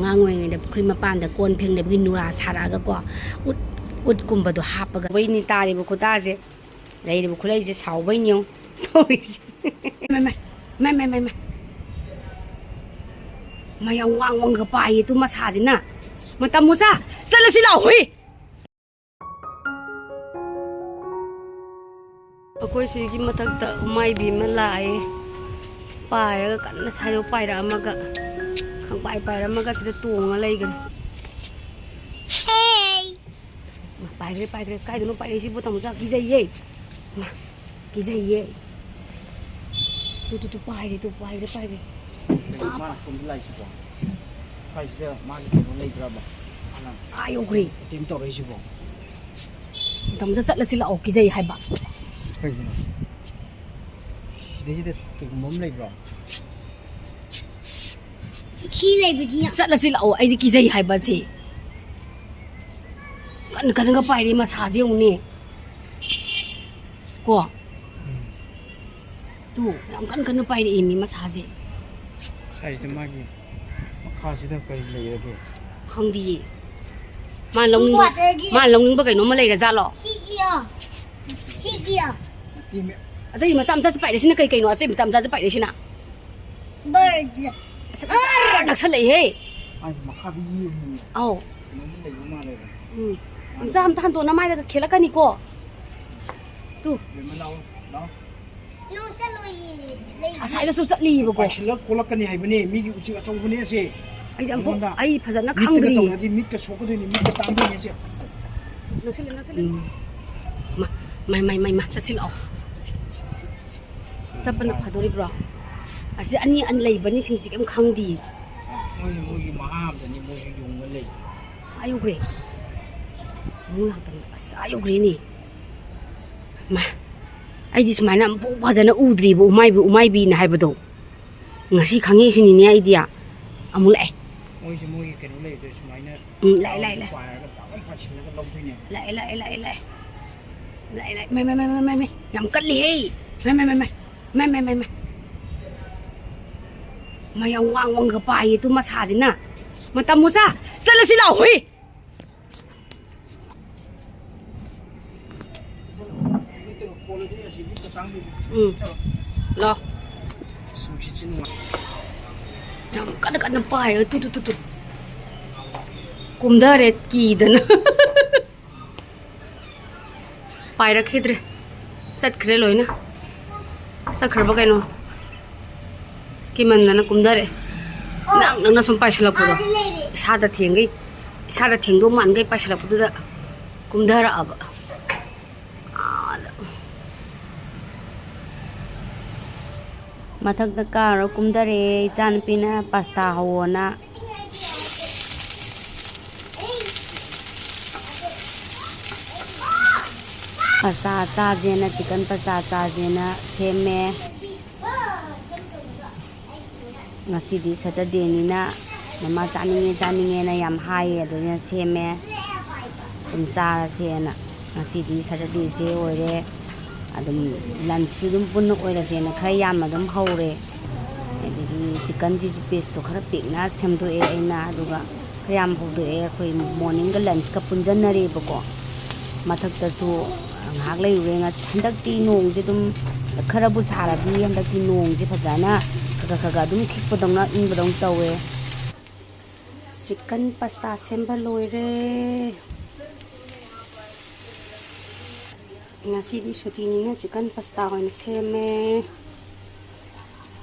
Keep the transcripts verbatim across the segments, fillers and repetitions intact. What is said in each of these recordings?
ꯑꯉꯥꯡ ꯑꯣꯏꯔꯤꯉꯩꯗ ꯄꯨꯈ꯭ꯔꯤ ꯃꯄꯥꯟꯗ ꯀꯣꯟ ꯐꯦꯡꯅꯕꯒꯤ ꯅꯨꯔꯥ ꯁꯥꯔꯛꯑꯒꯀꯣ, ꯎꯠ, ꯎꯠꯀꯨꯝꯕꯗꯣ ꯍꯥꯞꯄꯒ꯫ ꯇꯧꯕꯩꯅꯤ ꯇꯥꯔꯤꯕ ꯈꯨꯇꯥꯁꯦ, ꯂꯩꯔꯤꯕ ꯈꯨꯠꯂꯩꯁꯦ ꯁꯥꯎꯕꯩꯅꯤ ꯌꯦꯡꯉꯨ ꯇꯧꯔꯤꯁꯦ꯫ ꯃꯥꯏ, ꯃꯥꯏ, ꯃꯥꯏ, ꯃꯥꯏ, ꯃꯥꯏ, ꯃꯥꯏ, ꯃꯥꯏ꯫ ꯃꯌꯥꯝ ꯋꯥꯡ ꯋꯥꯡꯒ ꯄꯥꯏꯌꯦ ꯇꯨ ꯃꯁꯥꯁꯤꯅ꯫ ꯃꯇꯝ ꯃꯨꯆꯥ, ꯆꯠꯂꯁꯤ ꯂꯥꯛꯑꯣ ꯍꯨꯏ꯫ ꯑꯩꯈꯣꯏ ꯁꯤꯒꯤ ꯃꯊꯛꯇ ꯎꯃꯥꯏꯕꯤ ꯑꯃ ꯂꯥꯛꯑꯦ꯫ ꯄꯥꯏꯔꯒ ꯀꯟꯅ ꯁꯥꯏꯗꯣꯛ ꯄꯥꯏꯔꯛꯑꯝꯃꯒ, ꯈꯪꯄꯥꯏ ꯄꯥꯏꯔꯝꯃꯒ ꯁꯤꯗ ꯇꯣꯡꯉ ꯂꯩꯈ꯭ꯔꯦ꯫ ꯃꯥ, ꯄꯥꯏꯈ꯭ꯔꯦ, ꯄꯥꯏꯈ꯭ꯔꯦ꯫ ꯀꯥꯏꯗꯅꯣ ꯄꯥꯏꯔꯛꯏꯁꯤꯕꯨ ꯇꯥꯃꯣꯆꯥ? ꯀꯤꯖꯩꯌꯦ꯫ ꯃꯥ, ꯀꯤꯖꯩꯌꯦ꯫ ꯇꯨ, ꯇꯨ, ꯇꯨ, ꯄꯥꯏꯔꯦ, ꯇꯨ, ꯄꯥꯏꯈ꯭ꯔꯦ, ꯄꯥꯏꯈ꯭ꯔꯦ꯫ ꯀꯩꯅꯣ ꯃꯥꯅ ꯁꯣꯝꯗ ꯂꯥꯛꯏꯁꯤꯕꯣ? ꯁ꯭ꯋꯥꯏꯁꯤꯗ ꯃꯥꯒꯤ ꯀꯩꯅꯣ ꯂꯩꯕ꯭ꯔꯕ? ꯃꯥꯅ ꯑꯥ ꯌꯧꯈ꯭ꯔꯦ꯫ ꯑꯦꯇꯦꯝ ꯇꯧꯔꯛꯏꯁꯤꯕꯣ? ꯇꯥꯃꯣꯆꯥ, ꯆꯠꯂꯁꯤ ꯂꯥꯛꯑꯣ, ꯀꯤꯖꯩ ꯍꯥꯏꯕ꯫ ꯀꯩꯒꯤꯅꯣ? ꯁꯤꯗꯩꯁꯤꯗ ꯀꯩꯒꯨꯝꯕ ꯑꯃ ꯂꯩꯕ꯭ꯔꯣ? ꯁꯤ ꯂꯩꯕꯗꯤ ꯌꯥꯝ ꯆꯠꯂꯁꯤ ꯂꯥꯛꯑꯣ, ꯑꯩꯗꯤ ꯀꯤꯖꯩ ꯍꯥꯏꯕ ꯑꯁꯤ꯫ ꯀꯟ ꯀꯟꯒ ꯄꯥꯏꯔꯤ ꯃꯁꯥꯁꯦ ꯌꯦꯡꯉꯨꯅꯦ꯫ ꯀꯣ? ꯎꯝ꯫ ꯇꯨ, ꯌꯥꯝ ꯀꯟ ꯀꯟꯅ ꯄꯥꯏꯔꯛꯑꯦ ꯃꯤ ꯃꯁꯥꯁꯦ꯫ ꯁꯥꯏꯁꯤꯗ ꯃꯥꯒꯤ ꯃꯈꯥꯁꯤꯗ ꯀꯔꯤ ꯂꯩꯔꯒꯦ? ꯈꯪꯗꯤꯌꯦ꯫ ꯃꯥ ꯂꯧꯅꯤꯡꯕ, ꯋꯥꯇꯔꯒꯤ ꯃꯥ ꯂꯧꯅꯤꯡꯕ ꯀꯩꯅꯣꯝꯃ ꯂꯩꯔꯖꯥꯠꯂꯣ? ꯁꯤꯒꯤꯌꯣ꯫ ꯁꯤꯒꯤꯌꯣ꯫ ꯅꯠꯇꯦꯃꯦ꯫ ꯑꯇꯩ ꯃꯆꯥ ꯃꯆꯥꯁꯨ ꯄꯥꯏꯔꯛꯏꯁꯤꯅ ꯀꯩ ꯀꯩꯅꯣ? ꯑꯆꯩ ꯃꯆꯥ ꯃꯆꯥꯁꯨ ꯄꯥꯏꯔꯛꯏꯁꯤꯅ? Birds꯫ ꯑꯁ, ꯑꯥ! ꯅꯛꯁꯜꯂꯛꯏꯍꯦ꯫ ꯃꯥꯒꯤ ꯃꯈꯥꯗ ꯌꯦꯡꯉꯤꯅꯦ꯫ ꯑꯧ꯫ ꯀꯩꯅꯣꯝꯃ ꯂꯩꯕ ꯃꯥꯜꯂꯦꯕ꯫ ꯎꯝ꯫ ꯃꯆꯥ ꯑꯝꯇ ꯍꯟꯗꯣꯛꯑꯣ, ꯅꯃꯥꯏꯗꯒ ꯈꯦꯠꯂꯛꯀꯅꯤꯀꯣ꯫ ꯇꯨ꯫ ꯕꯦꯝꯃ ꯂꯥꯛꯑꯣ, ꯂꯥꯛꯑꯣ꯫ ꯅꯪ ꯆꯠꯂꯣꯏꯌꯦ, ꯂꯩ꯫ ꯉꯁꯥꯏꯗꯁꯨ ꯆꯠꯂꯤꯕꯀꯣ꯫ ꯄꯥꯏꯁꯤꯜꯂ ꯈꯣꯠꯂꯛꯀꯅꯤ ꯍꯥꯏꯕꯅꯦ, ꯃꯤꯒꯤ ꯎꯆꯦꯛ ꯑꯆꯧꯕꯅꯦ ꯑꯁꯦ꯫ ꯑꯩꯗꯤ ꯑꯃꯨꯛ, ꯑꯩꯉꯣꯟꯗ ꯑꯩ ꯐꯖꯅ ꯃꯤꯠꯇꯒ ꯈꯪꯗ꯭ꯔꯤꯌꯦ꯫ ꯇꯧꯔꯗꯤ ꯃꯤꯠꯀ ꯁꯣꯛꯀꯗꯣꯏꯅꯤ, ꯃꯤꯠꯀ ꯇꯥꯡꯗꯣꯏꯅꯦ ꯑꯁꯦ꯫ ꯅꯛꯁꯤꯜꯂꯦ, ꯅꯛꯁꯤꯜꯂꯦ꯫ ꯎꯝ꯫ ꯃꯥ, ꯃꯥꯏ, ꯃꯥꯏ, ꯃꯥꯏ, ꯃꯥ, ꯆꯠꯁꯤꯜꯂꯛꯑꯣ꯫ ꯆꯠꯄꯅ ꯐꯗꯣꯔꯤꯕ꯭ꯔꯣ? ꯑꯁꯤ ꯑꯅꯤ, ꯑꯅꯤ ꯂꯩꯕ ꯑꯅꯤꯁꯤꯡꯁꯤ ꯀꯩꯝ ꯈꯪꯗꯤꯌꯦ꯫ ꯃꯣꯏ, ꯃꯣꯏꯒꯤ ꯃꯍꯥ ꯑꯝꯗꯅꯤ ꯃꯣꯏꯁꯨ ꯌꯨꯡꯉ ꯂꯩ꯫ ꯑꯥ ꯌꯧꯈ꯭ꯔꯦ꯫ ꯑꯃꯨꯛ ꯂꯥꯛꯇꯅ꯫ ꯑꯁ, ꯑꯥ ꯌꯧꯈ꯭ꯔꯦꯅꯦ꯫ ꯃꯥ, ꯑꯩꯗꯤ ꯁꯨꯃꯥꯏꯅ ꯑꯃꯨꯛꯐꯥꯎ ꯐꯖꯅ ꯎꯗ꯭ꯔꯤꯕ ꯎꯃꯥꯏꯕꯤ, ꯎꯃꯥꯏꯕꯤꯅ ꯍꯥꯏꯕꯗꯣ꯫ ꯉꯁꯤ ꯈꯪꯉꯛꯏꯁꯤꯅꯤꯅꯦ ꯑꯩꯗꯤ꯫ ꯑꯃꯨꯛ ꯂꯥꯛꯑꯦ꯫ ꯃꯣꯏꯁꯦ ꯃꯣꯏꯒꯤ ꯀꯩꯅꯣ ꯂꯩꯕꯗꯣ ꯁꯨꯃꯥꯏꯅ ꯎꯝ, ꯂꯥꯛꯑꯦ, ꯂꯥꯛꯑꯦ, ꯂꯥꯛꯑꯦ꯫ ꯄꯥꯏꯔꯒ ꯗꯛ ꯂꯥꯎꯅ ꯄꯥꯏꯁꯤꯜꯂꯒ ꯂꯧꯗꯣꯏꯅꯦꯕ꯫ ꯂꯥꯛꯑꯦ, ꯂꯥꯛꯑꯦ, ꯂꯥꯛꯑꯦ, ꯂꯥꯛꯑꯦ꯫ ꯂꯥꯛꯑꯦ, ꯂꯥꯛꯑꯦ꯫ ꯃꯥꯏ, ꯃꯥꯏ, ꯃꯥꯏ꯫ ꯌꯥꯝ ꯀꯜꯂꯤꯍꯦ꯫ ꯃꯥꯏ, ꯃꯥꯏ, ꯃꯥꯏ, ꯃꯥꯏ꯫ ꯃꯥꯏ, ꯃꯥꯏ, ꯃꯥꯏ, ꯃꯥꯏ꯫ ꯃꯥ ꯌꯥꯝ ꯋꯥꯡ ꯋꯥꯡꯒ ꯄꯥꯏꯌꯦ ꯇꯨ ꯃꯁꯥꯁꯤꯅ꯫ ꯃꯇꯝ ꯃꯨꯆꯥ ꯆꯠꯂꯁꯤ ꯂꯥꯛꯑꯣ ꯍꯨꯏ꯫ ꯎꯝ꯫ ꯂꯥꯛꯑꯣ꯫ ꯌꯥꯝ ꯀꯟꯅ ꯀꯟꯅ ꯄꯥꯏꯔꯒ ꯇꯨ ꯇꯨ ꯇꯨ ꯇꯨ꯫ ꯀꯨꯝꯊꯔꯦ ꯀꯤꯗꯅ꯫ ꯄꯥꯏꯔꯛꯈꯤꯗ꯭ꯔꯦ꯫ ꯆꯠꯈ꯭ꯔꯦ ꯂꯣꯏꯅ꯫ ꯆꯠꯈ꯭ꯔꯕ ꯀꯩꯅꯣ? ꯀꯤꯃꯟꯗꯅ ꯀꯨꯝꯊꯔꯛꯑꯦ꯫ ꯅꯛ ꯅꯛꯅ ꯁꯨꯝ ꯄꯥꯏꯁꯤꯜꯂꯛꯄꯗꯣ꯫ ꯏꯁꯥꯗ ꯊꯦꯡꯒꯩ, ꯏꯁꯥꯗ ꯊꯦꯡꯗꯧ ꯃꯥꯟꯈꯩ ꯄꯥꯏꯁꯤꯜꯂꯛꯄꯗꯨꯗ ꯀꯨꯝꯊꯔꯛꯑꯕ꯫ ꯑꯥꯗ꯫ ꯃꯊꯛꯇ ꯀꯥꯔ ꯀꯨꯝꯊꯔꯛꯑꯦ꯫ ꯏꯆꯥꯅꯨꯄꯤꯅ ꯄꯥꯁꯇꯥ ꯍꯧꯋꯣꯅ꯫ ꯄꯥꯁꯇꯥ ꯆꯥꯁꯦꯅ, ꯆꯤꯀꯟ ꯄꯥꯁꯇꯥ ꯆꯥꯁꯦꯅ ꯁꯦꯝꯃꯦ꯫ ꯉꯁꯤꯗꯤ ꯁꯇꯔꯗꯦꯅꯤꯅ ꯃꯃꯥ ꯆꯥꯅꯤꯡꯉꯦ ꯆꯥꯅꯤꯡꯉꯦꯅ ꯌꯥꯝ ꯍꯥꯏꯌꯦ, ꯑꯗꯨꯅ ꯁꯦꯝꯃꯦ꯫ ꯑꯗꯨꯝ ꯆꯥꯔꯁꯦꯅ꯫ ꯉꯁꯤꯗꯤ ꯁꯇꯔꯗꯦꯁꯦ ꯑꯣꯏꯔꯦ, ꯑꯗꯨꯝ ꯂꯟꯁꯁꯨ ꯑꯗꯨꯝ ꯄꯨꯟꯅ ꯑꯣꯏꯔꯁꯦꯅ ꯈꯔ ꯌꯥꯝꯅ ꯑꯗꯨꯝ ꯍꯧꯔꯦ꯫ ꯑꯗꯒꯤ ꯆꯤꯛꯀꯟꯁꯤꯁꯨ ꯄꯤꯁꯇꯣ ꯈꯔ ꯄꯤꯛꯅ ꯁꯦꯝꯗꯣꯛꯑꯦ ꯑꯩꯅ, ꯑꯗꯨꯒ ꯈꯔ ꯌꯥꯝ ꯍꯧꯗꯣꯛꯑꯦ꯫ ꯑꯩꯈꯣꯏ ꯃꯣꯔꯅꯤꯡꯒ ꯂꯟꯁꯀ ꯄꯨꯟꯁꯤꯟꯅꯔꯦꯕꯀꯣ꯫ ꯃꯊꯛꯇꯁꯨ ꯉꯥꯏꯍꯥꯛ ꯂꯩꯔꯨꯔꯦ꯫ ꯉ-, ꯍꯟꯗꯛꯇꯤ ꯅꯣꯡꯁꯦ ꯑꯗꯨꯝ ꯈꯔꯕꯨ ꯁꯥꯔꯗꯤ, ꯍꯟꯗꯛꯇꯤ ꯅꯣꯡꯁꯦ ꯐꯖꯅ ꯈꯔ ꯈꯔ ꯑꯗꯨꯝ ꯈꯤꯛꯄꯗꯧꯅ, ꯏꯪꯕꯗꯧꯅ ꯇꯧꯋꯦ꯫ ꯆꯤꯛꯀꯟ ꯄꯥꯁꯇꯥ ꯁꯦꯝꯕ ꯂꯣꯏꯔꯦ꯫ ꯉꯁꯤꯗꯤ ꯁꯨꯇꯤꯅꯤꯅ ꯆꯤꯛꯀꯟ ꯄꯥꯁꯇꯥ ꯑꯣꯏꯅ ꯁꯦꯝꯃꯦ꯫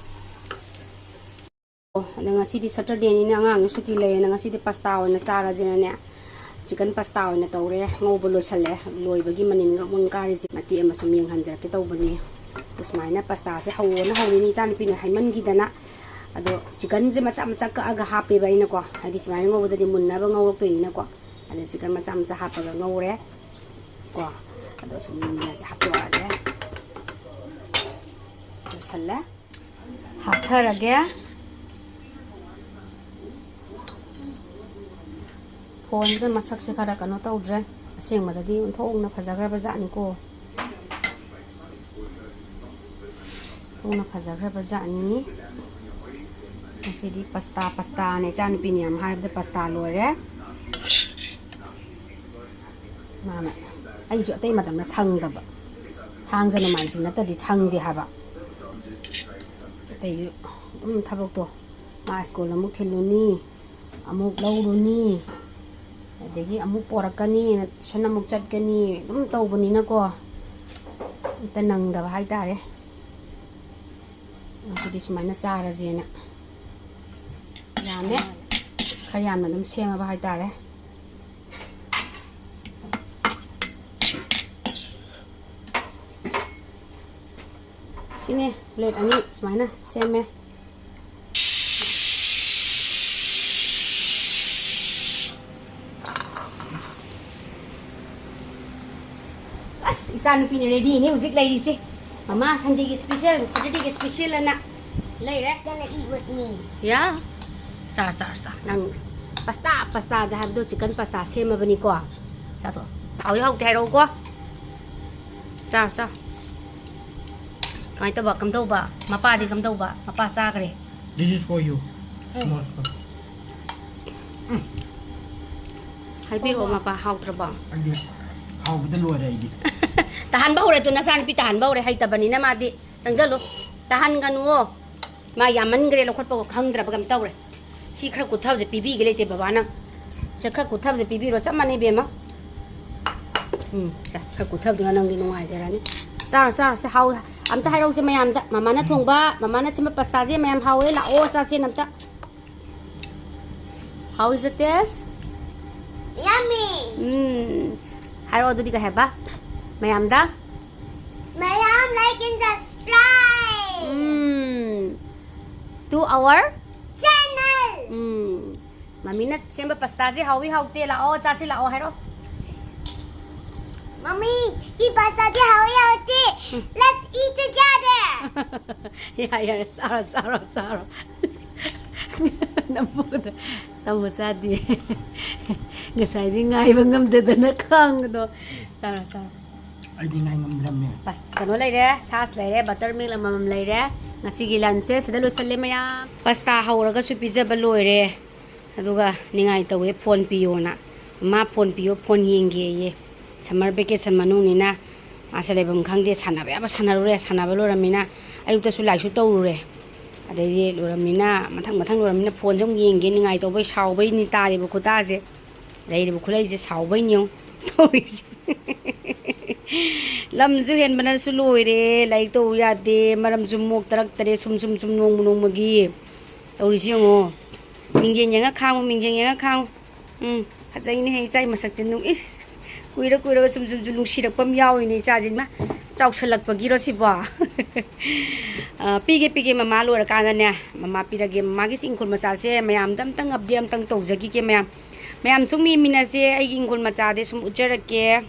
ꯑꯣ, ꯑꯗꯣ ꯉꯁꯤꯗꯤ ꯁꯇꯔꯗꯦꯅꯤꯅ ꯑꯉꯥꯡꯒꯤ ꯁꯨꯇꯤ ꯂꯩꯌꯦꯅ ꯉꯁꯤꯗꯤ ꯄꯥꯁꯇꯥ ꯑꯣꯏꯅ ꯆꯥꯔꯁꯦꯅꯅꯦ, ꯆꯤꯛꯀꯟ ꯄꯥꯁꯇꯥ ꯑꯣꯏꯅ ꯇꯧꯔꯦ꯫ ꯉꯧꯕ ꯂꯣꯏꯁꯜꯂꯦ꯫ ꯂꯣꯏꯕꯒꯤ ꯃꯅꯤꯟ ꯃꯔꯣꯡ ꯃꯔꯣꯡ ꯀꯥꯔꯤꯁꯦ ꯃꯇꯦꯛ ꯑꯃ ꯁꯨꯝ ꯌꯦꯡꯍꯟꯖꯔꯛꯀꯦ ꯇꯧꯕꯅꯤ꯫ ꯑꯗꯣ ꯁꯨꯃꯥꯏꯅ ꯄꯥꯁꯇꯥꯁꯦ ꯍꯧꯋꯣꯅ ꯍꯧꯔꯤꯅꯤ, ꯏꯆꯥꯅꯨꯄꯤꯅ ꯍꯥꯏꯃꯟꯈꯤꯗꯅ꯫ ꯑꯗꯣ ꯆꯤꯛꯀꯟꯁꯦ ꯃꯆꯥ ꯃꯆꯥ ꯀꯛꯑꯒ ꯍꯥꯞꯄꯦꯕ ꯑꯩꯅꯀꯣ, ꯍꯥꯏꯗꯤ ꯁꯨꯃꯥꯏꯅ ꯉꯧꯕꯗꯗꯤ ꯃꯨꯟꯅꯕ ꯉꯧꯔꯛꯇꯣꯏꯅꯤꯅꯀꯣ꯫ ꯑꯗ ꯆꯤꯛꯀꯟ ꯃꯆꯥ ꯃꯆꯥ ꯍꯥꯞꯄꯒ ꯉꯧꯔꯦ ꯀꯣ꯫ ꯑꯗꯣ ꯁꯨꯝ ꯃꯨꯟꯅꯁꯦ ꯍꯥꯞꯇꯣꯛꯑꯒꯦ꯫ ꯂꯣꯏꯁꯜꯂꯦ꯫ ꯍꯥꯞꯊꯔꯒꯦ꯫ ꯐꯣꯟꯁꯤꯗ ꯃꯁꯛꯁꯦ ꯈꯔ ꯀꯩꯅꯣ ꯇꯧꯗ꯭ꯔꯦ꯫ ꯑꯁꯦꯡꯕꯗꯗꯤ ꯑꯣꯟꯊꯣꯛꯅ ꯐꯖꯈ꯭ꯔꯕ ꯖꯥꯠꯅꯤꯀꯣ꯫ ꯑꯣꯟꯊꯣꯛꯅ ꯐꯖꯈ꯭ꯔꯕ ꯖꯥꯠꯅꯤ꯫ ꯁꯤꯗꯤ ꯄꯁꯇꯥ, ꯄꯁꯇꯥꯅ ꯏꯆꯥꯅꯨꯄꯤꯅ ꯌꯥꯝ ꯍꯥꯏꯕꯗ ꯄꯁꯇꯥ ꯂꯣꯏꯔꯦ꯫ ꯃꯥꯅ, ꯑꯩꯁꯨ ꯑꯇꯩ ꯃꯇꯝꯗ ꯁꯪꯗꯕ, ꯊꯥꯡꯖ ꯅꯣꯡꯃꯥꯏꯖꯤꯡ ꯅꯠꯇꯗꯤ ꯁꯪꯗꯦ ꯍꯥꯏꯕ꯫ ꯑꯇꯩꯁꯨ ꯑꯗꯨꯝ ꯊꯕꯛꯇꯣ, ꯃꯥ ꯁ꯭ꯀꯨꯜ ꯑꯃꯨꯛ ꯊꯤꯜꯂꯨꯅꯤ, ꯑꯃꯨꯛ ꯂꯧꯔꯨꯅꯤ, ꯑꯗꯒꯤ ꯑꯃꯨꯛ ꯄꯣꯔꯛꯀꯅꯤ, ꯇꯨꯏꯁꯟ ꯑꯃꯨꯛ ꯆꯠꯀꯅꯤ, ꯑꯗꯨꯝ ꯇꯧꯕꯅꯤꯅꯀꯣ, ꯍꯦꯛꯇ ꯅꯪꯗꯕ ꯍꯥꯏꯇꯥꯔꯦ꯫ ꯉꯁꯤꯗꯤ ꯁꯨꯃꯥꯏꯅ ꯆꯥꯔꯁꯦꯅ ꯌꯥꯝꯃꯦ, ꯈꯔ ꯌꯥꯝꯅ ꯑꯗꯨꯝ ꯁꯦꯝꯃꯕ ꯍꯥꯏꯇꯥꯔꯦ꯫ ꯁꯤꯅꯦ, ꯄ꯭ꯂꯦꯠ ꯑꯅꯤ ꯁꯨꯃꯥꯏꯅ ꯁꯦꯝꯃꯦ꯫ ꯑꯁ, ꯏꯆꯥ ꯅꯨꯄꯤꯅ ꯔꯦꯗꯤꯅꯤ ꯍꯧꯖꯤꯛ ꯂꯩꯔꯤꯁꯦ꯫ ꯃꯃꯥ, ꯁꯟꯗꯦꯒꯤ ꯁ꯭ꯄꯦꯁꯦꯜ, ꯁꯦꯇꯔꯗꯦꯒꯤ ꯁ꯭ꯄꯦꯁꯦꯜ ꯑꯅ ꯂꯩꯔꯦ꯫ Gonna eat with me. ꯌꯥ꯫ ꯆꯥ, ꯆꯥ, ꯆꯥ꯫ ꯅꯪ ꯄꯁꯇꯥ, ꯄꯁꯇꯥꯗ ꯍꯥꯏꯕꯗꯣ ꯆꯤꯛꯀꯟ ꯄꯁꯇꯥ ꯁꯦꯝꯃꯕꯅꯤꯀꯣ꯫ ꯆꯥꯊꯣꯛ꯫ ꯍꯥꯎꯏ ꯍꯥꯎꯇꯦ ꯍꯥꯏꯔꯛꯎꯀꯣ꯫ ꯆꯥ, ꯆꯥ꯫ ꯀꯃꯥꯏꯅ ꯇꯧꯕ? ꯀꯝꯗꯧꯕ? ꯃꯄꯥꯗꯤ ꯀꯝꯗꯧꯕ? ꯃꯄꯥ ꯆꯥꯈ꯭ꯔꯦ꯫ This is for you. Small spoon. ꯍꯥꯏꯕꯤꯔꯛꯑꯣ, ꯃꯄꯥ, ꯍꯥꯎꯇ꯭ꯔꯕꯣ? ꯑꯩꯗꯤ ꯍꯥꯎꯕꯗ ꯂꯣꯏꯔꯦ ꯑꯩꯗꯤ꯫ ꯇꯥꯍꯟꯕ ꯍꯧꯔꯦ ꯇꯨ, ꯅꯆꯥꯅꯨꯄꯤ ꯇꯥꯍꯟꯕ ꯍꯧꯔꯦ, ꯍꯩꯇꯕꯅꯤꯅ ꯃꯥꯗꯤ꯫ ꯆꯪꯖꯜꯂꯨ꯫ ꯇꯥꯍꯟꯒꯅꯨꯋꯣ꯫ ꯃꯥ ꯌꯥꯝꯃꯟꯈ꯭ꯔꯦ ꯂꯧꯈꯠꯄ ꯈꯪꯗ꯭ꯔꯕ ꯀꯩꯝ ꯇꯧꯔꯦ꯫ ꯁꯤ ꯈꯔ ꯀꯨꯠꯊꯕꯁꯦ ꯄꯤꯕꯤꯒꯦ ꯂꯩꯇꯦ ꯕꯕꯥꯅ꯫ ꯁꯦ ꯈꯔ ꯀꯨꯠꯊꯕꯁꯦ ꯄꯤꯕꯤꯔꯣ, ꯆꯞ ꯃꯥꯟꯅꯩ ꯏꯕꯦꯝꯃ꯫ ꯎꯝ, ꯁꯦ ꯈꯔ ꯀꯨꯠꯊꯕꯗꯨꯅ ꯅꯪꯗꯤ ꯅꯨꯡꯉꯥꯏꯖꯔꯅꯤ꯫ ꯆꯥꯔꯣ, ꯆꯥꯔꯣ, ꯁꯦ ꯍꯥꯎ-, ꯑꯝꯇ ꯍꯥꯏꯔꯛꯎꯁꯦ ꯃꯌꯥꯝꯗ꯫ ꯃꯃꯥꯅ ꯊꯣꯡꯕ, ꯃꯃꯥꯅ ꯁꯦꯝꯕ ꯄꯁꯇꯥꯁꯦ ꯃꯌꯥꯝ ꯍꯥꯎꯋꯦ, ꯂꯥꯛꯑꯣ ꯆꯥꯁꯦꯅ ꯑꯝꯇ꯫ How is the taste? Yummy. ꯎꯝ꯫ ꯍꯥꯏꯔꯛꯑꯣ ꯑꯗꯨꯗꯤ ꯀꯩ ꯍꯥꯏꯕ? ꯃꯌꯥꯝꯗ? ꯃꯌꯥꯝ like and subscribe. Um. To our? Channel. ꯎꯝ꯫ ꯃꯃꯤꯅ ꯁꯦꯝꯕ ꯄꯁꯇꯥꯁꯦ ꯍꯥꯎꯏ ꯍꯥꯎꯇꯦ? ꯂꯥꯛꯑꯣ ꯆꯥꯁꯤ ꯂꯥꯛꯑꯣ ꯍꯥꯏꯔꯣ꯫ ꯃꯃꯤ, ꯁꯤ ꯄꯁꯇꯥꯁꯦ ꯍꯥꯎꯏ ꯍꯥꯎꯇꯦ? ꯎꯝ꯫ Let's eat together. ꯌꯥꯔꯦ, ꯌꯥꯔꯦ, ꯆꯥꯔꯣ, ꯆꯥꯔꯣ, ꯆꯥꯔꯣ꯫ ꯅꯝꯐꯨꯗ ꯇꯧꯕ ꯆꯥꯗꯦ꯫ ꯉꯁꯥꯏꯗꯤ ꯉꯥꯏꯕ ꯉꯝꯗꯗꯅ ꯈꯥꯡꯕꯗꯣ꯫ ꯆꯥꯔꯣ, ꯆꯥꯔꯣ꯫ ꯑꯩꯗꯤ ꯉꯥꯏ ꯉꯝꯗ꯭ꯔꯕꯅꯦ꯫ ꯄꯁ-, ꯀꯩꯅꯣ ꯂꯩꯔꯦ, ꯁꯥꯁ ꯂꯩꯔꯦ, ꯕꯇꯔ ꯃꯤꯜꯛ ꯑꯃꯃꯝ ꯂꯩꯔꯦ꯫ ꯉꯁꯤꯒꯤ ꯂꯟꯁꯁꯦ ꯁꯤꯗ ꯂꯣꯏꯁꯜꯂꯦ ꯃꯌꯥꯝ꯫ ꯄꯥꯁꯇꯥ ꯍꯧꯔꯒꯁꯨ ꯄꯤꯖꯕ ꯂꯣꯏꯔꯦ꯫ ꯑꯗꯨꯒ ꯅꯤꯡꯉꯥꯏ ꯇꯧꯋꯦ, ꯐꯣꯟ ꯄꯤꯌꯣꯅ꯫ "ꯃꯥ ꯐꯣꯟ ꯄꯤꯌꯣ, ꯐꯣꯟ ꯌꯦꯡꯒꯦꯌꯦ"꯫ ꯁꯝꯃꯔ ꯚꯦꯀꯦꯁꯟ ꯃꯅꯨꯡꯅꯤꯅ ꯃꯥꯁꯦ ꯂꯩꯐꯝ ꯈꯪꯗꯦ, ꯁꯥꯟꯅꯕ ꯌꯥꯕ ꯁꯥꯟꯅꯔꯨꯔꯦ, ꯁꯥꯟꯅꯕ ꯂꯣꯏꯔꯝꯃꯤꯅ ꯑꯌꯨꯛꯇꯁꯨ ꯂꯥꯏꯔꯤꯛꯁꯨ ꯇꯧꯔꯨꯔꯦ꯫ ꯑꯗꯩꯗꯤ ꯂꯣꯏꯔꯝꯃꯤꯅ, ꯃꯊꯪ ꯃꯊꯪ ꯂꯣꯏꯔꯝꯃꯤꯅ ꯐꯣꯟꯁꯦ ꯑꯃꯨꯛ ꯌꯦꯡꯒꯦ ꯅꯤꯡꯉꯥꯏ ꯇꯧꯕꯩ ꯁꯥꯎꯕꯩꯅꯤ ꯇꯥꯔꯤꯕ ꯈꯨꯇꯥꯁꯦ꯫ ꯂꯩꯔꯤꯕ ꯈꯨꯠꯂꯩꯁꯦ ꯁꯥꯎꯕꯩꯅꯤ ꯌꯦꯡꯉꯨ ꯇꯧꯔꯤꯁꯦ꯫ ꯂꯝꯁꯨ ꯍꯦꯟꯕꯅꯁꯨ ꯂꯣꯏꯔꯦ, ꯂꯥꯏꯔꯤꯛ ꯇꯧ ꯌꯥꯗꯦ, ꯃꯔꯝꯁꯨ ꯃꯣꯛꯇꯔꯛꯇꯔꯦ, ꯁꯨꯝ ꯁꯨꯝ ꯁꯨꯝ ꯅꯣꯡꯃ ꯅꯣꯡꯃꯒꯤ ꯇꯧꯔꯤꯁꯤ ꯌꯦꯡꯉꯣ꯫ ꯃꯤꯡꯖꯦꯜ ꯌꯦꯡꯉ ꯈꯥꯡꯉꯨ, ꯃꯤꯡꯖꯦꯜ ꯌꯦꯡꯉ ꯈꯥꯡꯉꯨ꯫ ꯎꯝ, ꯐꯖꯩꯅꯦꯍꯦ ꯏꯆꯥꯒꯤ ꯃꯁꯛꯁꯦ꯫ ꯅꯨꯡ-, ꯏꯁ, ꯀꯨꯏꯔ ꯀꯨꯏꯔꯒ ꯁꯨꯝ ꯁꯨꯝ ꯁꯨꯝ ꯅꯨꯡꯁꯤꯔꯛꯄ ꯑꯃ ꯌꯥꯎꯔꯤꯅꯦ ꯏꯆꯥꯁꯦ꯫ ꯏꯃꯥ, ꯆꯥꯎꯁꯜꯂꯛꯄꯒꯤꯔꯣ ꯁꯤꯕꯣ? ꯑ, ꯄꯤꯒꯦ, ꯄꯤꯒꯦ, ꯃꯃꯥ ꯂꯣꯏꯔꯀꯥꯟꯗꯅꯦ꯫ ꯃꯃꯥ ꯄꯤꯔꯒꯦ꯫ ꯃꯃꯥꯒꯤ ꯏꯪꯈꯣꯜ ꯃꯆꯥꯁꯦ ꯃꯌꯥꯝꯗ ꯑꯝꯇꯪ update ꯑꯝꯇꯪ ꯇꯧꯖꯈꯤꯒꯦ ꯃꯌꯥꯝ꯫ ꯃꯌꯥꯝ ꯁꯨꯝ ꯌꯦꯡꯃꯤꯟꯅꯁꯦ, ꯑꯩꯒꯤ ꯏꯪꯈꯣꯜ ꯃꯆꯥꯗꯤ ꯁꯨꯝ ꯎꯠꯆꯔꯛꯀꯦ꯫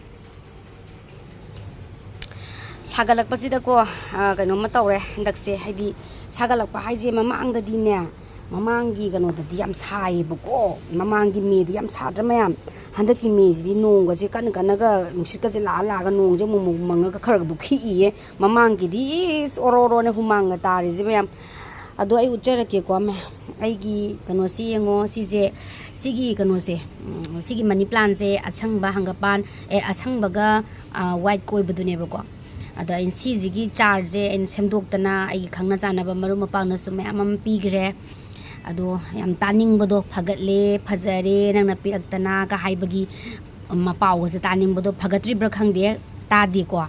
ꯁꯥꯒꯠꯂꯛꯄꯁꯤꯗꯀꯣ, ꯑ, ꯀꯩꯅꯣꯝꯃ ꯇꯧꯔꯦ ꯍꯟꯗꯛꯁꯦ꯫ ꯍꯥꯏꯗꯤ ꯁꯥꯒꯠꯂꯛꯄ ꯍꯥꯏꯁꯦ ꯃꯃꯥꯡꯗꯗꯤꯅꯦ, ꯃꯃꯥꯡꯒꯤ ꯀꯩꯅꯣꯗꯗꯤ ꯌꯥꯝ ꯁꯥꯏꯌꯦꯕꯀꯣ, ꯃꯃꯥꯡꯒꯤ ꯃꯦꯗꯤ ꯌꯥꯝ ꯁꯥꯗ꯭ꯔꯥ ꯃꯌꯥꯝ? ꯍꯟꯗꯛꯀꯤ ꯃꯦꯁꯤꯗꯤ ꯅꯣꯡꯒꯁꯦ ꯀꯟꯅ ꯀꯟꯅꯒ, ꯅꯨꯡꯁꯤꯠꯀꯁꯦ ꯂꯥꯛꯑ ꯂꯥꯛꯑꯒ ꯅꯣꯡꯁꯦ ꯑꯃꯨꯛ ꯑꯃꯨꯛ ꯃꯪꯉꯒ ꯈꯔꯒꯕꯨ ꯈꯤꯛꯏꯌꯦ꯫ ꯃꯃꯥꯡꯒꯤꯗꯤ ꯏꯁ ꯑꯣꯔꯣ ꯑꯣꯔꯣꯅꯦ ꯍꯨꯃꯥꯡꯒ ꯇꯥꯔꯤꯁꯦ ꯃꯌꯥꯝ꯫ ꯑꯗꯣ ꯑꯩ ꯎꯠꯆꯔꯛꯀꯦꯀꯣ ꯃꯌꯥꯝ꯫ ꯑꯩꯒꯤ ꯀꯩꯅꯣꯁꯤ ꯌꯦꯡꯉꯣ, ꯁꯤꯁꯦ, ꯁꯤꯒꯤ ꯀꯩꯅꯣꯁꯦ, ꯎꯝ, ꯁꯤꯒꯤ ꯃꯅꯤ ꯄ꯭ꯂꯥꯟꯁꯦ ꯑꯁꯪꯕ ꯍꯪꯒꯄꯥꯟ, ꯑꯦ, ꯑꯁꯪꯕꯒ, ꯑ, ꯋꯥꯏꯠꯀ ꯑꯣꯏꯕꯗꯨꯅꯦꯕꯀꯣ꯫ ꯑꯗꯣ ꯑꯩꯅ ꯁꯤꯁꯤꯒꯤ ꯆꯥꯔꯁꯦ ꯑꯩꯅ ꯁꯦꯝꯗꯣꯛꯇꯅ ꯑꯩꯒꯤ ꯈꯪꯅ ꯆꯥꯟꯅꯕ ꯃꯔꯨꯞ ꯃꯄꯥꯡꯅꯁꯨ ꯃꯌꯥꯝ ꯑꯃ ꯄꯤꯈ꯭ꯔꯦ꯫ ꯑꯗꯣ ꯌꯥꯝ ꯇꯥꯅꯤꯡꯕꯗꯣ, "ꯐꯒꯠꯂꯦ, ꯐꯖꯔꯦ, ꯅꯪꯅ ꯄꯤꯔꯛꯇꯅꯒ" ꯍꯥꯏꯕꯒꯤ ꯃꯄꯥꯎꯒꯁꯦ ꯇꯥꯅꯤꯡꯕꯗꯣ꯫ ꯐꯒꯠꯇ꯭ꯔꯤꯕ꯭ꯔꯥ ꯈꯪꯗꯦ, ꯇꯥꯗꯦꯀꯣ꯫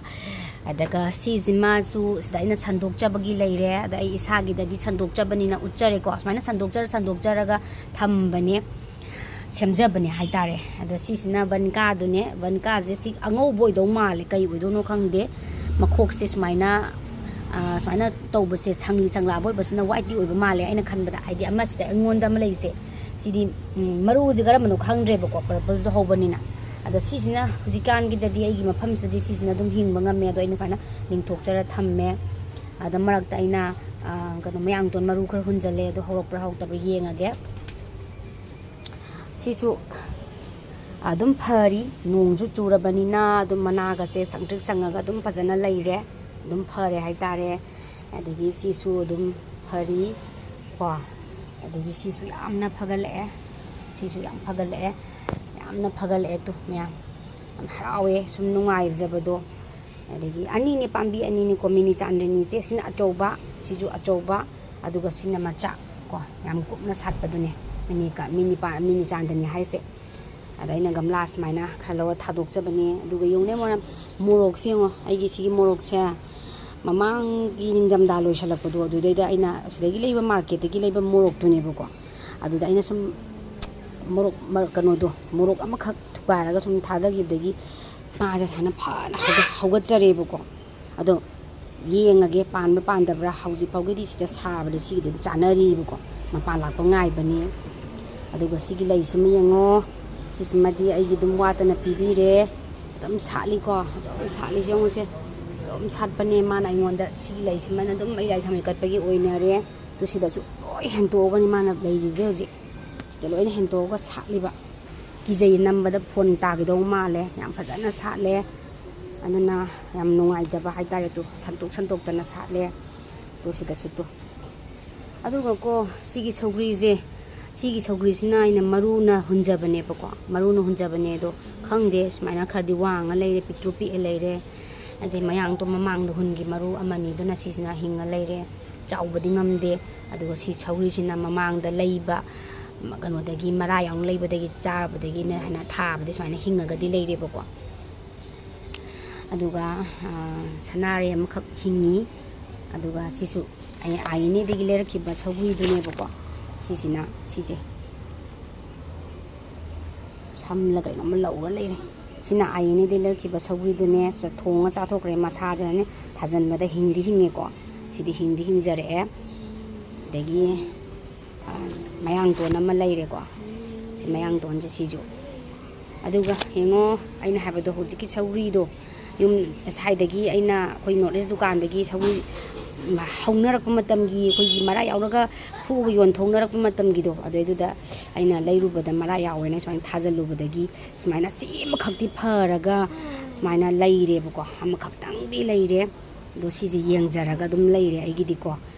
ꯑꯗꯨꯒ ꯁꯤꯁꯤꯃꯁꯨ ꯁꯤꯗ ꯑꯩꯅ ꯁꯟꯗꯣꯛꯆꯕꯒꯤ ꯂꯩꯔꯦ꯫ ꯑꯗꯣ ꯑꯩ ꯏꯁꯥꯒꯤꯗꯗꯤ ꯁꯟꯗꯣꯛꯆꯕꯅꯤꯅ ꯎꯠꯆꯔꯦꯀꯣ꯫ ꯁꯨꯃꯥꯏꯅ ꯁꯟꯗꯣꯛꯆꯔ ꯁꯟꯗꯣꯛꯆꯔꯒ ꯊꯝꯕꯅꯦ, ꯁꯦꯝꯖꯕꯅꯦ ꯍꯥꯏꯇꯥꯔꯦ꯫ ꯑꯗꯣ ꯁꯤꯁꯤꯅ ꯕꯟꯀꯥꯗꯨꯅꯦ꯫ ꯕꯟꯀꯥꯁꯦ ꯁꯤ ꯑꯉꯧꯕ ꯑꯣꯏꯗꯧ ꯃꯥꯜꯂꯦ, ꯀꯩ ꯑꯣꯏꯗꯣꯏꯅꯣ ꯈꯪꯗꯦ꯫ ꯃꯈꯣꯛꯁꯦ ꯁꯨꯃꯥꯏꯅ, ꯑ, ꯁꯨꯃꯥꯏꯅ ꯇꯧꯕꯁꯦ, ꯁꯪꯂꯤ ꯁꯪꯂꯥꯕ ꯑꯣꯏꯕꯁꯤꯅ ꯋꯥꯏꯠꯇꯤ ꯑꯣꯏꯕ ꯃꯥꯜꯂꯦ ꯑꯩꯅ ꯈꯟꯕꯗ꯫ ꯍꯥꯏꯗꯤ ꯑꯃꯁꯤꯗ ꯑꯩꯉꯣꯟꯗ ꯑꯃ ꯂꯩꯔꯤꯁꯦ, ꯁꯤꯗꯤ, ꯎꯝ, ꯃꯔꯨꯁꯦ ꯀꯔꯝꯕꯅꯣ ꯈꯪꯗ꯭ꯔꯦꯕꯀꯣ, ꯄꯔꯄꯜꯁꯨ ꯍꯧꯕꯅꯤꯅ꯫ ꯑꯗꯣ ꯁꯤꯁꯤꯅ ꯍꯧꯖꯤꯛꯀꯥꯟꯒꯤꯗꯗꯤ ꯑꯩꯒꯤ ꯃꯐꯝꯁꯤꯗꯗꯤ ꯁꯤꯁꯤꯅ ꯑꯗꯨꯝ ꯍꯤꯡꯕ ꯉꯝꯃꯦ꯫ ꯑꯗꯣ ꯑꯩꯅ ꯁꯨꯃꯥꯏꯅ ꯂꯤꯡꯊꯣꯛꯆꯔ ꯊꯝꯃꯦ꯫ ꯑꯗ ꯃꯔꯛꯇ ꯑꯩꯅ, ꯑ, ꯀꯩꯅꯣ, ꯃꯌꯥꯡꯇꯣꯟ ꯃꯔꯨ ꯈꯔ ꯍꯨꯟꯖꯜꯂꯦ꯫ ꯑꯗꯣ ꯍꯧꯔꯛꯄ꯭ꯔꯥ ꯍꯧꯔꯛꯇꯕ꯭ꯔꯥ ꯌꯦꯡꯉꯒꯦ꯫ ꯁꯤꯁꯨ ꯑꯗꯨꯝ ꯐꯔꯤ, ꯅꯣꯡꯁꯨ ꯆꯨꯔꯕꯅꯤꯅ ꯑꯗꯨꯝ ꯃꯅꯥꯒꯁꯦ ꯁꯪꯇ꯭ꯔꯤꯛ ꯁꯪꯉꯒ ꯑꯗꯨꯝ ꯐꯖꯅ ꯂꯩꯔꯦ, ꯑꯗꯨꯝ ꯐꯔꯦ ꯍꯥꯏꯇꯥꯔꯦ꯫ ꯑꯗꯒꯤ ꯁꯤꯁꯨ ꯑꯗꯨꯝ ꯐꯔꯤ ꯀꯣ꯫ ꯑꯗꯒꯤ ꯁꯤꯁꯨ ꯌꯥꯝꯅ ꯐꯒꯠꯂꯛꯑꯦ, ꯁꯤꯁꯨ ꯌꯥꯝ ꯐꯒꯠꯂꯛꯑꯦ, ꯌꯥꯝꯅ ꯐꯒꯠꯂꯛꯑꯦ꯫ ꯇꯨ ꯃꯌꯥꯝ, ꯌꯥꯝ ꯍꯔꯥꯎꯋꯦ, ꯁꯨꯝ ꯅꯨꯡꯉꯥꯏꯖꯕꯗꯣ꯫ ꯑꯗꯒꯤ ꯑꯅꯤꯅꯤ, ꯄꯥꯝꯕꯤ ꯑꯅꯤꯅꯤꯀꯣ, ꯃꯤꯅꯤ ꯆꯥꯟꯗꯅꯤꯁꯦ꯫ ꯁꯤꯅ ꯑꯆꯧꯕ, ꯁꯤꯁꯨ ꯑꯆꯧꯕ, ꯑꯗꯨꯒ ꯁꯤꯅ ꯃꯆꯥ ꯀꯣ, ꯌꯥꯝ ꯀꯨꯞꯅ ꯁꯥꯠꯄꯗꯨꯅꯦ ꯃꯤꯅꯤ ꯀ-, ꯃꯤꯅꯤ ꯄꯥ-, ꯃꯤꯅꯤ ꯆꯥꯟꯗꯅꯤ ꯍꯥꯏꯁꯦ꯫ ꯑꯗ ꯑꯩꯅ ꯒꯝꯂꯥ ꯁꯨꯃꯥꯏꯅ ꯈꯔ ꯂꯧꯔ ꯊꯥꯗꯣꯛꯆꯕꯅꯦ꯫ ꯑꯗꯨꯒ ꯌꯦꯡꯉꯨꯅꯦ ꯃꯣꯔ-, ꯃꯣꯔꯣꯛꯁꯦ ꯌꯦꯡꯉꯣ, ꯑꯩꯒꯤ ꯁꯤꯒꯤ ꯃꯣꯔꯣꯛꯁꯦ ꯃꯃꯥꯡꯒꯤ ꯅꯤꯡꯊꯝꯊꯥ ꯂꯣꯏꯁꯤꯜꯂꯛꯄꯗꯣ, ꯑꯗꯨꯗꯩꯗ ꯑꯩꯅ ꯁꯤꯗꯒꯤ ꯂꯩꯕ, ꯃꯥꯔꯀꯦꯠꯇꯒꯤ ꯂꯩꯕ ꯃꯣꯔꯣꯛꯇꯨꯅꯦꯕꯀꯣ꯫ ꯑꯗꯨꯗ ꯑꯩꯅ ꯁꯨꯝ ꯃꯣꯔꯣꯛ ꯃ-, ꯀꯩꯅꯣꯗꯣ, ꯃꯣꯔꯣꯛ ꯑꯃꯈꯛ ꯊꯨꯒꯥꯏꯔꯒ ꯁꯨꯝ ꯊꯥꯗꯈꯤꯕꯗꯒꯤ ꯃꯥꯁꯦ ꯁꯨꯃꯥꯏꯅ ꯐꯅ ꯍꯧꯒꯠ-, ꯍꯧꯒꯠꯆꯔꯦꯕꯀꯣ꯫ ꯑꯗꯣ ꯌꯦꯡꯉꯒꯦ, ꯄꯥꯟꯕ ꯄꯥꯟꯗꯕ꯭ꯔꯥ꯫ ꯍꯧꯖꯤꯛ ꯐꯥꯎꯒꯤꯗꯤ ꯁꯤꯗ ꯁꯥꯕꯗ ꯁꯤꯒꯤꯗꯤ ꯑꯗꯨꯝ ꯆꯥꯅꯔꯤꯕꯀꯣ, ꯃꯄꯥꯟ ꯂꯥꯛꯄ ꯉꯥꯏꯕꯅꯤ꯫ ꯑꯗꯨꯒ ꯁꯤꯒꯤ ꯂꯩꯁꯤꯃ ꯌꯦꯡꯉꯣ, ꯁꯤꯁꯤꯃꯗꯤ ꯑꯩꯒꯤ ꯑꯗꯨꯝ ꯋꯥꯠꯇꯅ ꯄꯤꯕꯤꯔꯦ꯫ ꯑꯗꯨꯝ ꯁꯥꯠꯂꯤꯀꯣ, ꯑꯗꯨꯝ ꯁꯥꯠꯂꯤꯁꯦ ꯌꯦꯡꯉꯨꯁꯦ, ꯑꯗꯨꯝ ꯁꯥꯠꯄꯅꯦ꯫ ꯃꯥꯅ ꯑꯩꯉꯣꯟꯗ ꯁꯤꯒꯤ ꯂꯩꯁꯤꯃꯅ ꯑꯗꯨꯝ ꯑꯩ ꯂꯥꯏ ꯊꯝꯃꯩ ꯀꯠꯄꯒꯤ ꯑꯣꯏꯅꯔꯦ꯫ ꯑꯗꯨ ꯁꯤꯗꯁꯨ ꯂꯣꯏ ꯍꯦꯟꯇꯣꯛꯑꯒꯅꯤ ꯃꯥꯅ ꯂꯩꯔꯤꯁꯦ ꯍꯧꯖꯤꯛ꯫ ꯁꯤꯗ ꯂꯣꯏꯅ ꯍꯦꯟꯇꯣꯛꯑꯒ ꯁꯥꯠꯂꯤꯕ꯫ ꯀꯤꯖꯩ, ꯅꯝꯕꯗ ꯐꯣꯟ ꯇꯥꯒꯤꯗꯧ ꯃꯥꯜꯂꯦ꯫ ꯌꯥꯝ ꯐꯖꯅ ꯁꯥꯠꯂꯦ꯫ ꯑꯗꯨꯅ ꯌꯥꯝ ꯅꯨꯡꯉꯥꯏꯖꯕ ꯍꯥꯏꯇꯥꯔꯦ꯫ ꯇꯨ ꯁꯟꯇꯣꯛ ꯁꯟꯇꯣꯛꯇꯅ ꯁꯥꯠꯂꯦ꯫ ꯇꯨ ꯁꯤꯗꯁꯨ ꯇꯨ꯫ ꯑꯗꯨꯒꯀꯣ, ꯁꯤꯒꯤ ꯁꯧꯒ꯭ꯔꯤꯁꯦ, ꯁꯤꯒꯤ ꯁꯧꯒ꯭ꯔꯤꯁꯤꯅ ꯑꯩꯅ ꯃꯔꯨꯅ ꯍꯨꯟꯖꯕꯅꯦꯕꯀꯣ꯫ ꯃꯔꯨꯅ ꯍꯨꯟꯖꯕꯅꯦ ꯑꯗꯣ, ꯈꯪꯗꯦ, ꯁꯨꯃꯥꯏꯅ ꯈꯔꯗꯤ ꯋꯥꯡꯉ ꯂꯩꯔꯦ, ꯄꯤꯛꯇ꯭ꯔꯨ ꯄꯤꯛꯑ ꯂꯩꯔꯦ꯫ ꯑꯗꯩ ꯃꯌꯥꯡꯇꯣ ꯃꯃꯥꯡꯗ ꯍꯨꯟꯈꯤ ꯃꯔꯨ ꯑꯃꯅꯤꯗꯨꯅ ꯁꯤꯁꯤꯅ ꯍꯤꯡꯉ ꯂꯩꯔꯦ꯫ ꯆꯥꯎꯕꯗꯤ ꯉꯝꯗꯦ꯫ ꯑꯗꯨꯒ ꯁꯤ ꯁꯧꯒ꯭ꯔꯤꯁꯤꯅ ꯃꯃꯥꯡꯗ ꯂꯩꯕ, ꯀꯩꯅꯣꯗꯒꯤ, ꯃꯔꯥ ꯌꯥꯎꯅ ꯂꯩꯕꯗꯒꯤ, ꯆꯥꯔꯕꯗꯒꯤꯅ ꯍꯥꯏꯅ ꯊꯥꯕꯗꯤ ꯁꯨꯃꯥꯏꯅ ꯍꯤꯡꯉꯒꯗꯤ ꯂꯩꯔꯦꯕꯀꯣ꯫ ꯑꯗꯨꯒ, ꯑ, ꯁꯅꯥꯔꯩ ꯑꯃꯈꯛ ꯍꯤꯡꯉꯤ꯫ ꯑꯗꯨꯒ ꯁꯤꯁꯨ ꯑꯩ ꯑꯥꯏ ꯑꯦꯟ ꯑꯦꯗꯒꯤ ꯂꯩꯔꯛꯈꯤꯕ ꯁꯧꯒ꯭ꯔꯤꯗꯨꯅꯦꯕꯀꯣ꯫ ꯁꯤꯁꯤꯅ, ꯁꯤꯁꯦ ꯁꯝꯂ ꯀꯩꯅꯣꯝꯃ ꯂꯧꯔ ꯂꯩꯔꯦ꯫ ꯁꯤꯅ ꯑꯥꯏ ꯑꯦꯟ ꯑꯦꯗꯒꯤ ꯂꯩꯔꯛꯈꯤꯕ ꯁꯧꯒ꯭ꯔꯤꯗꯨꯅꯦ꯫ ꯆ-, ꯊꯣꯡꯉ ꯆꯥꯊꯣꯛꯈ꯭ꯔꯦ꯫ ꯃꯁꯥꯁꯤꯅꯅꯦ ꯊꯥꯖꯟꯕꯗ ꯍꯤꯡꯗꯤ ꯍꯤꯡꯉꯦꯀꯣ꯫ ꯁꯤꯗꯤ ꯍꯤꯡꯗꯤ ꯍꯤꯡꯖꯔꯛꯑꯦ꯫ ꯑꯗꯒꯤ, ꯑ, ꯃꯌꯥꯡꯇꯣꯟ ꯑꯃ ꯂꯩꯔꯦꯀꯣ꯫ ꯁꯤ ꯃꯌꯥꯡꯇꯣꯟꯁꯦ ꯁꯤꯁꯨ꯫ ꯑꯗꯨꯒ ꯌꯦꯡꯉꯣ, ꯑꯩꯅ ꯍꯥꯏꯕꯗꯣ, ꯍꯧꯖꯤꯛꯀꯤ ꯁꯧꯒ꯭ꯔꯤꯗꯣ, ꯌꯨꯝ ꯁꯥꯏꯗꯒꯤ ꯑꯩꯅ ꯑꯩꯈꯣꯏ ꯅꯣꯔꯠ ꯏꯁ ꯗꯨꯀꯥꯟꯗꯒꯤ ꯁꯧꯒ꯭ꯔꯤ ꯍꯧꯅꯔꯛꯄ ꯃꯇꯝꯒꯤ ꯑꯩꯈꯣꯏꯒꯤ ꯃꯔꯥ ꯌꯥꯎꯔꯒ ꯈꯨꯛꯑꯒ ꯌꯣꯟꯊꯣꯛꯅꯔꯛꯄ ꯃꯇꯝꯒꯤꯗꯣ, ꯑꯗꯨꯏꯗꯨꯗ ꯑꯩꯅ ꯂꯩꯔꯨꯕꯗ ꯃꯔꯥ ꯌꯥꯎꯋꯦꯅ ꯁꯨꯃꯥꯏꯅ ꯊꯥꯖꯤꯜꯂꯨꯕꯗꯒꯤ ꯁꯨꯃꯥꯏꯅ ꯁꯤ ꯑꯃꯈꯛꯇꯤ ꯐꯔꯒ ꯁꯨꯃꯥꯏꯅ ꯂꯩꯔꯦꯕꯀꯣ꯫ ꯑꯃꯈꯛꯇꯪꯗꯤ ꯂꯩꯔꯦ, ꯑꯗꯣ ꯁꯤꯁꯦ ꯌꯦꯡꯖꯔꯒ ꯑꯗꯨꯝ ꯂꯩꯔꯦ ꯑꯩꯒꯤꯗꯤꯀꯣ꯫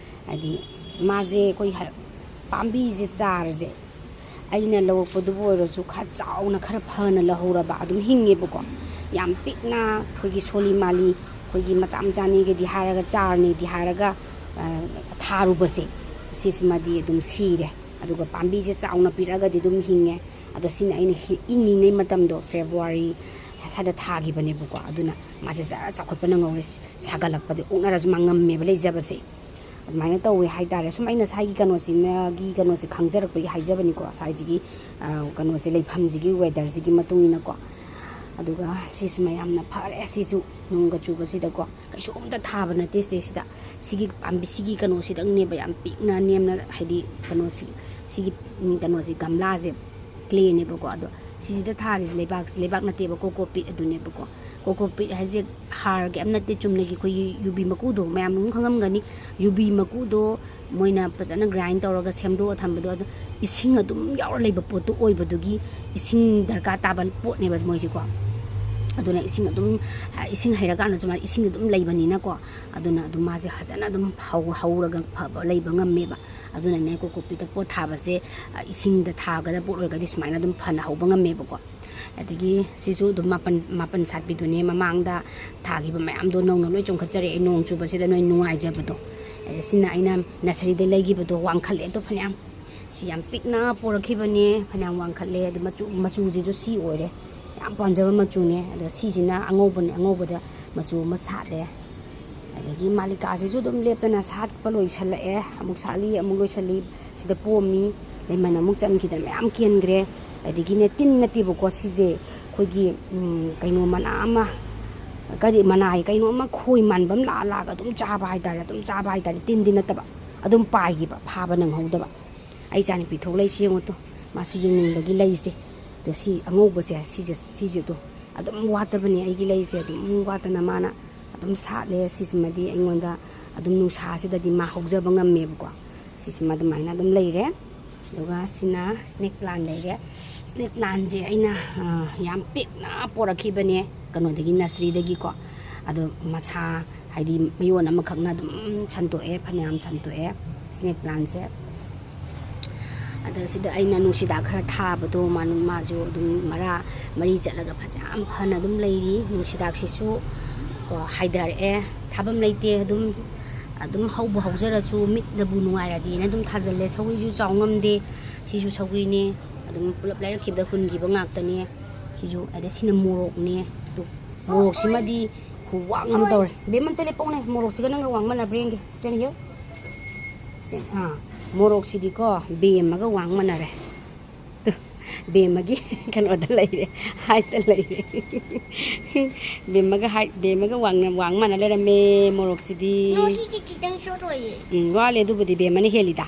ꯍꯥꯏꯗꯤ ꯃꯥꯁꯦ ꯑꯩꯈꯣꯏ ꯍ-, ꯄꯥꯝꯕꯤꯁꯦ, ꯆꯥꯔꯁꯦ ꯑꯩꯅ ꯂꯧꯔꯛꯄꯗꯨꯕꯨ ꯑꯣꯏꯔꯁꯨ ꯈꯔ ꯆꯥꯎꯅ, ꯈꯔ ꯐꯅ ꯂꯧꯍꯧꯔꯕ ꯑꯗꯨꯝ ꯍꯤꯡꯉꯦꯕꯀꯣ꯫ ꯌꯥꯝ ꯄꯤꯛꯅ ꯑꯩꯈꯣꯏꯒꯤ ꯁꯣꯂꯤ ꯃꯥꯂꯤ, ꯑꯩꯈꯣꯏꯒꯤ ꯃꯆꯥ ꯃꯆꯥꯅꯤꯒꯗꯤ ꯍꯥꯏꯔꯒ, ꯆꯥꯔꯅꯤꯗꯤ ꯍꯥꯏꯔꯒ, ꯑ, ꯊꯥꯔꯨꯕꯁꯦ, ꯁꯤꯁꯤꯃꯗꯤ ꯑꯗꯨꯝ ꯁꯤꯔꯦ꯫ ꯑꯗꯨꯒ ꯄꯥꯝꯕꯤꯁꯦ ꯆꯥꯎꯅ ꯄꯤꯔꯛꯑꯒꯗꯤ ꯑꯗꯨꯝ ꯍꯤꯡꯉꯦ꯫ ꯑꯗꯣ ꯁꯤꯅ ꯑꯩꯅ ꯍꯤ-, ꯏꯪꯉꯤꯉꯩ ꯃꯇꯝꯗꯣ, ꯐꯦꯕ꯭ꯔꯨꯋꯥꯔꯤ ꯁ꯭ꯋꯥꯏꯗ ꯊꯥꯈꯤꯕꯅꯦꯕꯀꯣ꯫ ꯑꯗꯨꯅ ꯃꯥꯁꯦ ꯖꯔ ꯆꯥꯎꯈꯠꯄ ꯅꯪꯍꯧꯔꯦ꯫ ꯁꯥꯒꯠꯂꯛꯄꯁꯦ ꯑꯣꯛꯅꯔꯁꯨ ꯃꯥ ꯉꯝꯃꯦꯕ ꯂꯩꯖꯕꯁꯦ꯫ ꯑꯗꯨꯃꯥꯏꯅ ꯇꯧꯋꯦ ꯍꯥꯏꯇꯥꯔꯦ꯫ ꯁꯨꯝ ꯑꯩꯅ ꯁꯥꯏꯒꯤ ꯀꯩꯅꯣꯁꯤꯃꯒꯤ ꯀꯩꯅꯣꯁꯦ ꯈꯪꯖꯔꯛꯄꯒꯤ ꯍꯥꯏꯖꯕꯅꯤꯀꯣ, ꯁꯥꯏꯁꯤꯒꯤ, ꯑ, ꯀꯩꯅꯣꯁꯦ, ꯂꯩꯐꯝꯁꯤꯒꯤ, ꯋꯦꯗꯔꯁꯤꯒꯤ ꯃꯇꯨꯡ ꯏꯟꯅꯀꯣ꯫ ꯑꯗꯨꯒ ꯁꯤꯁꯤꯃ ꯌꯥꯝꯅ ꯐꯔꯦ꯫ ꯁꯤꯁꯨ ꯅꯣꯡꯒ ꯆꯨꯕꯁꯤꯗꯀꯣ ꯀꯩꯁꯨ ꯑꯝꯇ ꯊꯥꯕ ꯅꯠꯇꯦ ꯁꯤꯗꯩꯁꯤꯗ꯫ ꯁꯤꯒꯤ ꯄꯥꯝꯕꯤ, ꯁꯤꯒꯤ ꯀꯩꯅꯣꯁꯤꯗꯪꯅꯦꯕ ꯌꯥꯝ ꯄꯤꯛꯅ ꯅꯦꯝꯅ, ꯍꯥꯏꯗꯤ ꯀꯩꯅꯣꯁꯤ, ꯁꯤꯒꯤ, ꯎꯝ, ꯀꯩꯅꯣꯁꯤ, ꯒꯝꯂꯥꯁꯦ, ꯀ꯭ꯂꯦꯅꯦꯕꯀꯣ꯫ ꯑꯗꯣ ꯁꯤꯁꯤꯗ ꯊꯥꯔꯤꯁꯦ ꯂꯩꯕꯥꯛ, ꯂꯩꯕꯥꯛ ꯅꯠꯇꯦꯕ, ꯀꯣꯀꯣꯄꯤꯠ ꯑꯗꯨꯅꯦꯕꯀꯣ꯫ ꯀꯣꯀꯣꯄꯤꯠ ꯍꯥꯏꯁꯦ ꯍꯥꯔ ꯀꯩꯝ ꯅꯠꯇꯦ, ꯆꯨꯝꯅꯒꯤ ꯑꯩꯈꯣꯏꯒꯤ ꯌꯨꯕꯤ ꯃꯀꯨꯗꯣ, ꯃꯌꯥꯝ ꯑꯗꯨꯝ ꯈꯪꯉꯝꯒꯅꯤ꯫ ꯌꯨꯕꯤ ꯃꯀꯨꯗꯣ ꯃꯣꯏꯅ ꯐꯖꯅ ꯒ꯭ꯔꯥꯏꯟ ꯇꯧꯔꯒ ꯁꯦꯝꯗꯣꯛꯑ ꯊꯝꯕꯗꯣ, ꯑꯗꯣ ꯏꯁꯤꯡ ꯑꯗꯨꯝ ꯌꯥꯎꯔ ꯂꯩꯕ ꯄꯣꯠꯇꯨ ꯑꯣꯏꯕꯗꯨꯒꯤ ꯏꯁꯤꯡ ꯗꯔꯀꯥꯔ ꯇꯥꯕ ꯄꯣꯠꯅꯦꯕ ꯃꯣꯏꯁꯦꯀꯣ꯫ ꯑꯗꯨꯅ ꯏꯁꯤꯡ ꯑꯗꯨꯝ, ꯏꯁꯤꯡ ꯍꯩꯔꯀꯥꯟꯗꯁꯨ ꯃꯥ ꯏꯁꯤꯡ ꯑꯗꯨꯝ ꯂꯩꯕꯅꯤꯅꯀꯣ꯫ ꯑꯗꯨꯅ ꯑꯗꯨꯝ ꯃꯥꯁꯦ ꯐꯖꯅ ꯑꯗꯨꯝ ꯍꯧ-, ꯍꯧꯔꯒ ꯐꯕ ꯂꯩꯕ ꯉꯝꯃꯦꯕ꯫ ꯑꯗꯨꯅꯅꯦ ꯀꯣꯀꯣꯄꯤꯠꯇ ꯄꯣꯠ ꯊꯥꯕꯁꯦ, ꯑ, ꯏꯁꯤꯡꯗ ꯊꯥꯒꯗꯕ ꯄꯣꯠ ꯑꯣꯏꯔꯒꯗꯤ ꯁꯨꯃꯥꯏꯅ ꯑꯗꯨꯝ ꯐꯅ ꯍꯧꯕ ꯉꯝꯃꯦꯕꯀꯣ꯫ ꯑꯗꯒꯤ ꯁꯤꯁꯨ ꯑꯗꯨꯝ ꯃꯥꯄꯟ, ꯃꯥꯄꯟ ꯁꯥꯠꯄꯤꯗꯨꯅꯦ, ꯃꯃꯥꯡꯗ ꯊꯥꯈꯤꯕ ꯃꯌꯥꯝꯗꯣ ꯅꯧꯅ ꯂꯣꯏ ꯆꯣꯡꯈꯠꯆꯔꯛꯑꯦ, ꯅꯣꯡ ꯆꯨꯕꯁꯤꯗ ꯅꯣꯏ ꯅꯨꯡꯉꯥꯏꯖꯕꯗꯣ꯫ ꯑꯗ ꯁꯤꯅ ꯑꯩꯅ ꯅꯁꯔꯤꯗ ꯂꯩꯈꯤꯕꯗꯣ, ꯋꯥꯡꯈꯠꯂꯦ ꯑꯗꯣ ꯐꯅꯌꯥꯝ꯫ ꯁꯤ ꯌꯥꯝ ꯄꯤꯛꯅ ꯄꯣꯔꯛꯈꯤꯕꯅꯦ, ꯐꯅꯌꯥꯝ ꯋꯥꯡꯈꯠꯂꯦ꯫ ꯑꯗꯨ ꯃꯆꯨ, ꯃꯆꯨꯁꯤꯁꯨ ꯁꯤ ꯑꯣꯏꯔꯦ, ꯌꯥꯝ ꯄꯥꯝꯖꯕ ꯃꯆꯨꯅꯦ꯫ ꯑꯗꯣ ꯁꯤꯁꯤꯅ ꯑꯉꯧꯕꯅꯦ, ꯑꯉꯧꯕꯗ ꯃꯆꯨ ꯑꯃ ꯁꯥꯠꯂꯦ꯫ ꯑꯗꯒꯤ ꯃꯥꯂꯤꯀꯥꯁꯤꯁꯨ ꯑꯗꯨꯝ ꯂꯦꯞꯇꯅ ꯁꯥꯠꯄ ꯂꯣꯏꯁꯜꯂꯛꯑꯦ, ꯑꯃꯨꯛ ꯁꯥꯠꯂꯤ, ꯑꯃꯨꯛ ꯂꯣꯏꯁꯜꯂꯤ꯫ ꯁꯤꯗ ꯄꯣꯝꯃꯤ, ꯂꯩꯃꯟ ꯑꯃꯨꯛ ꯆꯟꯈꯤꯗꯅ ꯃꯌꯥꯝ ꯀꯦꯟꯈ꯭ꯔꯦ꯫ ꯑꯗꯒꯤꯅꯦ, ꯇꯤꯟ ꯅꯠꯇꯦꯕꯀꯣ ꯁꯤꯁꯦ, ꯑꯩꯈꯣꯏꯒꯤ, ꯎꯝ, ꯀꯩꯅꯣ ꯃꯅꯥ ꯑꯃ, ꯀꯔꯤ ꯃꯅꯥ ꯍꯥꯏ, ꯀꯩꯅꯣ ꯑꯃ ꯈꯣꯏ ꯃꯥꯟꯕ ꯑꯃ ꯂꯥꯛꯑ ꯂꯥꯛꯑꯒ ꯑꯗꯨꯝ ꯆꯥꯕ ꯍꯥꯏꯇꯥꯔꯦ, ꯑꯗꯨꯝ ꯆꯥꯕ ꯍꯥꯏꯇꯥꯔꯦ꯫ ꯇꯤꯟꯗꯤ ꯅꯠꯇꯕ, ꯑꯗꯨꯝ ꯄꯥꯏꯈꯤꯕ, ꯐꯥꯕ ꯅꯪꯍꯧꯗꯕ꯫ ꯑꯩ ꯏꯆꯥꯅꯨꯄꯤ ꯊꯣꯛꯂꯛꯏꯁꯤ ꯌꯦꯡꯉꯨ ꯇꯨ, ꯃꯥꯁꯨ ꯌꯦꯡꯅꯤꯡꯕꯒꯤ ꯂꯩꯁꯦ꯫ ꯑꯗꯣ ꯁꯤ ꯑꯉꯧꯕꯁꯦ, ꯁꯤꯁꯦ, ꯁꯤꯁꯦ ꯑꯗꯨꯝ, ꯑꯗꯨꯝ ꯋꯥꯠꯇꯕꯅꯦ ꯑꯩꯒꯤ ꯂꯩꯁꯦ, ꯑꯗꯨꯝ ꯋꯥꯠꯇꯅ ꯃꯥꯅ ꯑꯗꯨꯝ ꯁꯥꯠꯂꯦ꯫ ꯁꯤꯁꯤꯃꯗꯤ ꯑꯩꯉꯣꯟꯗ, ꯑꯗꯨꯝ ꯅꯨꯡꯁꯥꯁꯤꯗꯗꯤ ꯃꯥ ꯍꯧꯖꯕ ꯉꯝꯃꯦꯕꯀꯣ꯫ ꯁꯤꯁꯤꯃ ꯑꯗꯨꯃꯥꯏꯅ ꯑꯗꯨꯝ ꯂꯩꯔꯦ꯫ ꯑꯗꯨꯒ ꯁꯤꯅ ꯁ꯭ꯅꯦꯛ ꯄ꯭ꯂꯥꯟ ꯂꯩꯔꯦ꯫ ꯁ꯭ꯅꯦꯛ ꯄ꯭ꯂꯥꯟꯁꯦ ꯑꯩꯅ, ꯑ, ꯌꯥꯝ ꯄꯤꯛꯅ ꯄꯣꯔꯛꯈꯤꯕꯅꯦ ꯀꯩꯅꯣꯗꯒꯤ, ꯅꯁꯔꯤꯗꯒꯤꯀꯣ꯫ ꯑꯗꯣ ꯃꯁꯥ ꯍꯥꯏꯗꯤ ꯃꯌꯣꯟ ꯑꯃꯈꯛꯅ ꯑꯗꯨꯝ ꯁꯟꯇꯣꯛꯑꯦ, ꯐꯅꯌꯥꯝ ꯁꯟꯇꯣꯛꯑꯦ ꯁ꯭ꯅꯦꯛ ꯄ꯭ꯂꯥꯟꯁꯦ꯫ ꯑꯗ ꯁꯤꯗ ꯑꯩꯅ ꯅꯨꯡꯁꯤꯗꯥꯛ ꯈꯔ ꯊꯥꯕꯗꯣ ꯃꯥ-, ꯃꯥꯁꯨ ꯑꯗꯨꯝ ꯃꯔꯥ ꯃꯔꯤ ꯆꯠꯂꯒ ꯐꯖ ꯌꯥꯝ ꯐꯅ ꯑꯗꯨꯝ ꯂꯩꯔꯤ꯫ ꯅꯨꯡꯁꯤꯗꯥꯛꯁꯤꯁꯨ ꯀꯣ ꯍꯥꯏꯊꯔꯛꯑꯦ, ꯊꯥꯐꯝ ꯂꯩꯇꯦ, ꯑꯗꯨꯝ, ꯑꯗꯨꯝ ꯍꯧꯕ ꯍꯧꯖꯔꯁꯨ ꯃꯤꯠꯅꯕꯨ ꯅꯨꯡꯉꯥꯏꯔꯗꯤꯅ ꯑꯗꯨꯝ ꯊꯥꯖꯤꯜꯂꯦ꯫ ꯁꯧꯒ꯭ꯔꯤꯁꯨ ꯆꯥꯎ ꯉꯝꯗꯦ꯫ ꯁꯤꯁꯨ ꯁꯧꯒ꯭ꯔꯤꯅꯦ, ꯑꯗꯨꯝ ꯄꯨꯂꯞ ꯂꯩꯔꯛꯈꯤꯕꯗ ꯍꯨꯟꯈꯤꯕ ꯉꯥꯛꯇꯅꯦ꯫ ꯁꯤꯁꯨ, ꯑꯗꯩ ꯁꯤꯅ ꯃꯣꯔꯣꯛꯅꯦ꯫ ꯇꯨ, ꯃꯣꯔꯣꯛꯁꯤꯃꯗꯤ ꯈꯨꯋꯥꯡ ꯑꯃ ꯇꯧꯔꯦ꯫ ꯕꯦꯝ, ꯑꯝꯇ ꯂꯦꯞꯄꯛꯎꯅꯦ, ꯃꯣꯔꯣꯛꯁꯤꯒ ꯅꯪꯒ ꯋꯥꯡ ꯃꯥꯟꯅꯕ꯭ꯔꯥ ꯌꯦꯡꯒꯦ꯫ Stand here. Stand, ꯑꯥ, ꯃꯣꯔꯣꯛꯁꯤꯗꯤꯀꯣ ꯕꯦꯝꯃꯒ ꯋꯥꯡ ꯃꯥꯟꯅꯔꯦ꯫ ꯇꯨ, ꯕꯦꯝꯃꯒꯤ ꯀꯩꯅꯣꯗ ꯂꯩꯔꯦ, height ꯇ ꯂꯩꯔꯦ꯫ ꯕꯦꯝꯃꯒ height, ꯕꯦꯝꯃꯒ ꯋꯥꯡꯅ-, ꯋꯥꯡ ꯃꯥꯟꯅ ꯂꯩꯔꯝꯃꯦ ꯃꯣꯔꯣꯛꯁꯤꯗꯤ꯫ ꯅꯣ, ꯁꯤꯁꯦ ꯈꯤꯇꯪ short ꯑꯣꯏꯌꯦ꯫ ꯎꯝ, ꯋꯥꯠꯂꯦ ꯑꯗꯨꯕꯨꯗꯤ, ꯕꯦꯝꯃꯅ ꯍꯦꯜꯂꯤꯗ꯫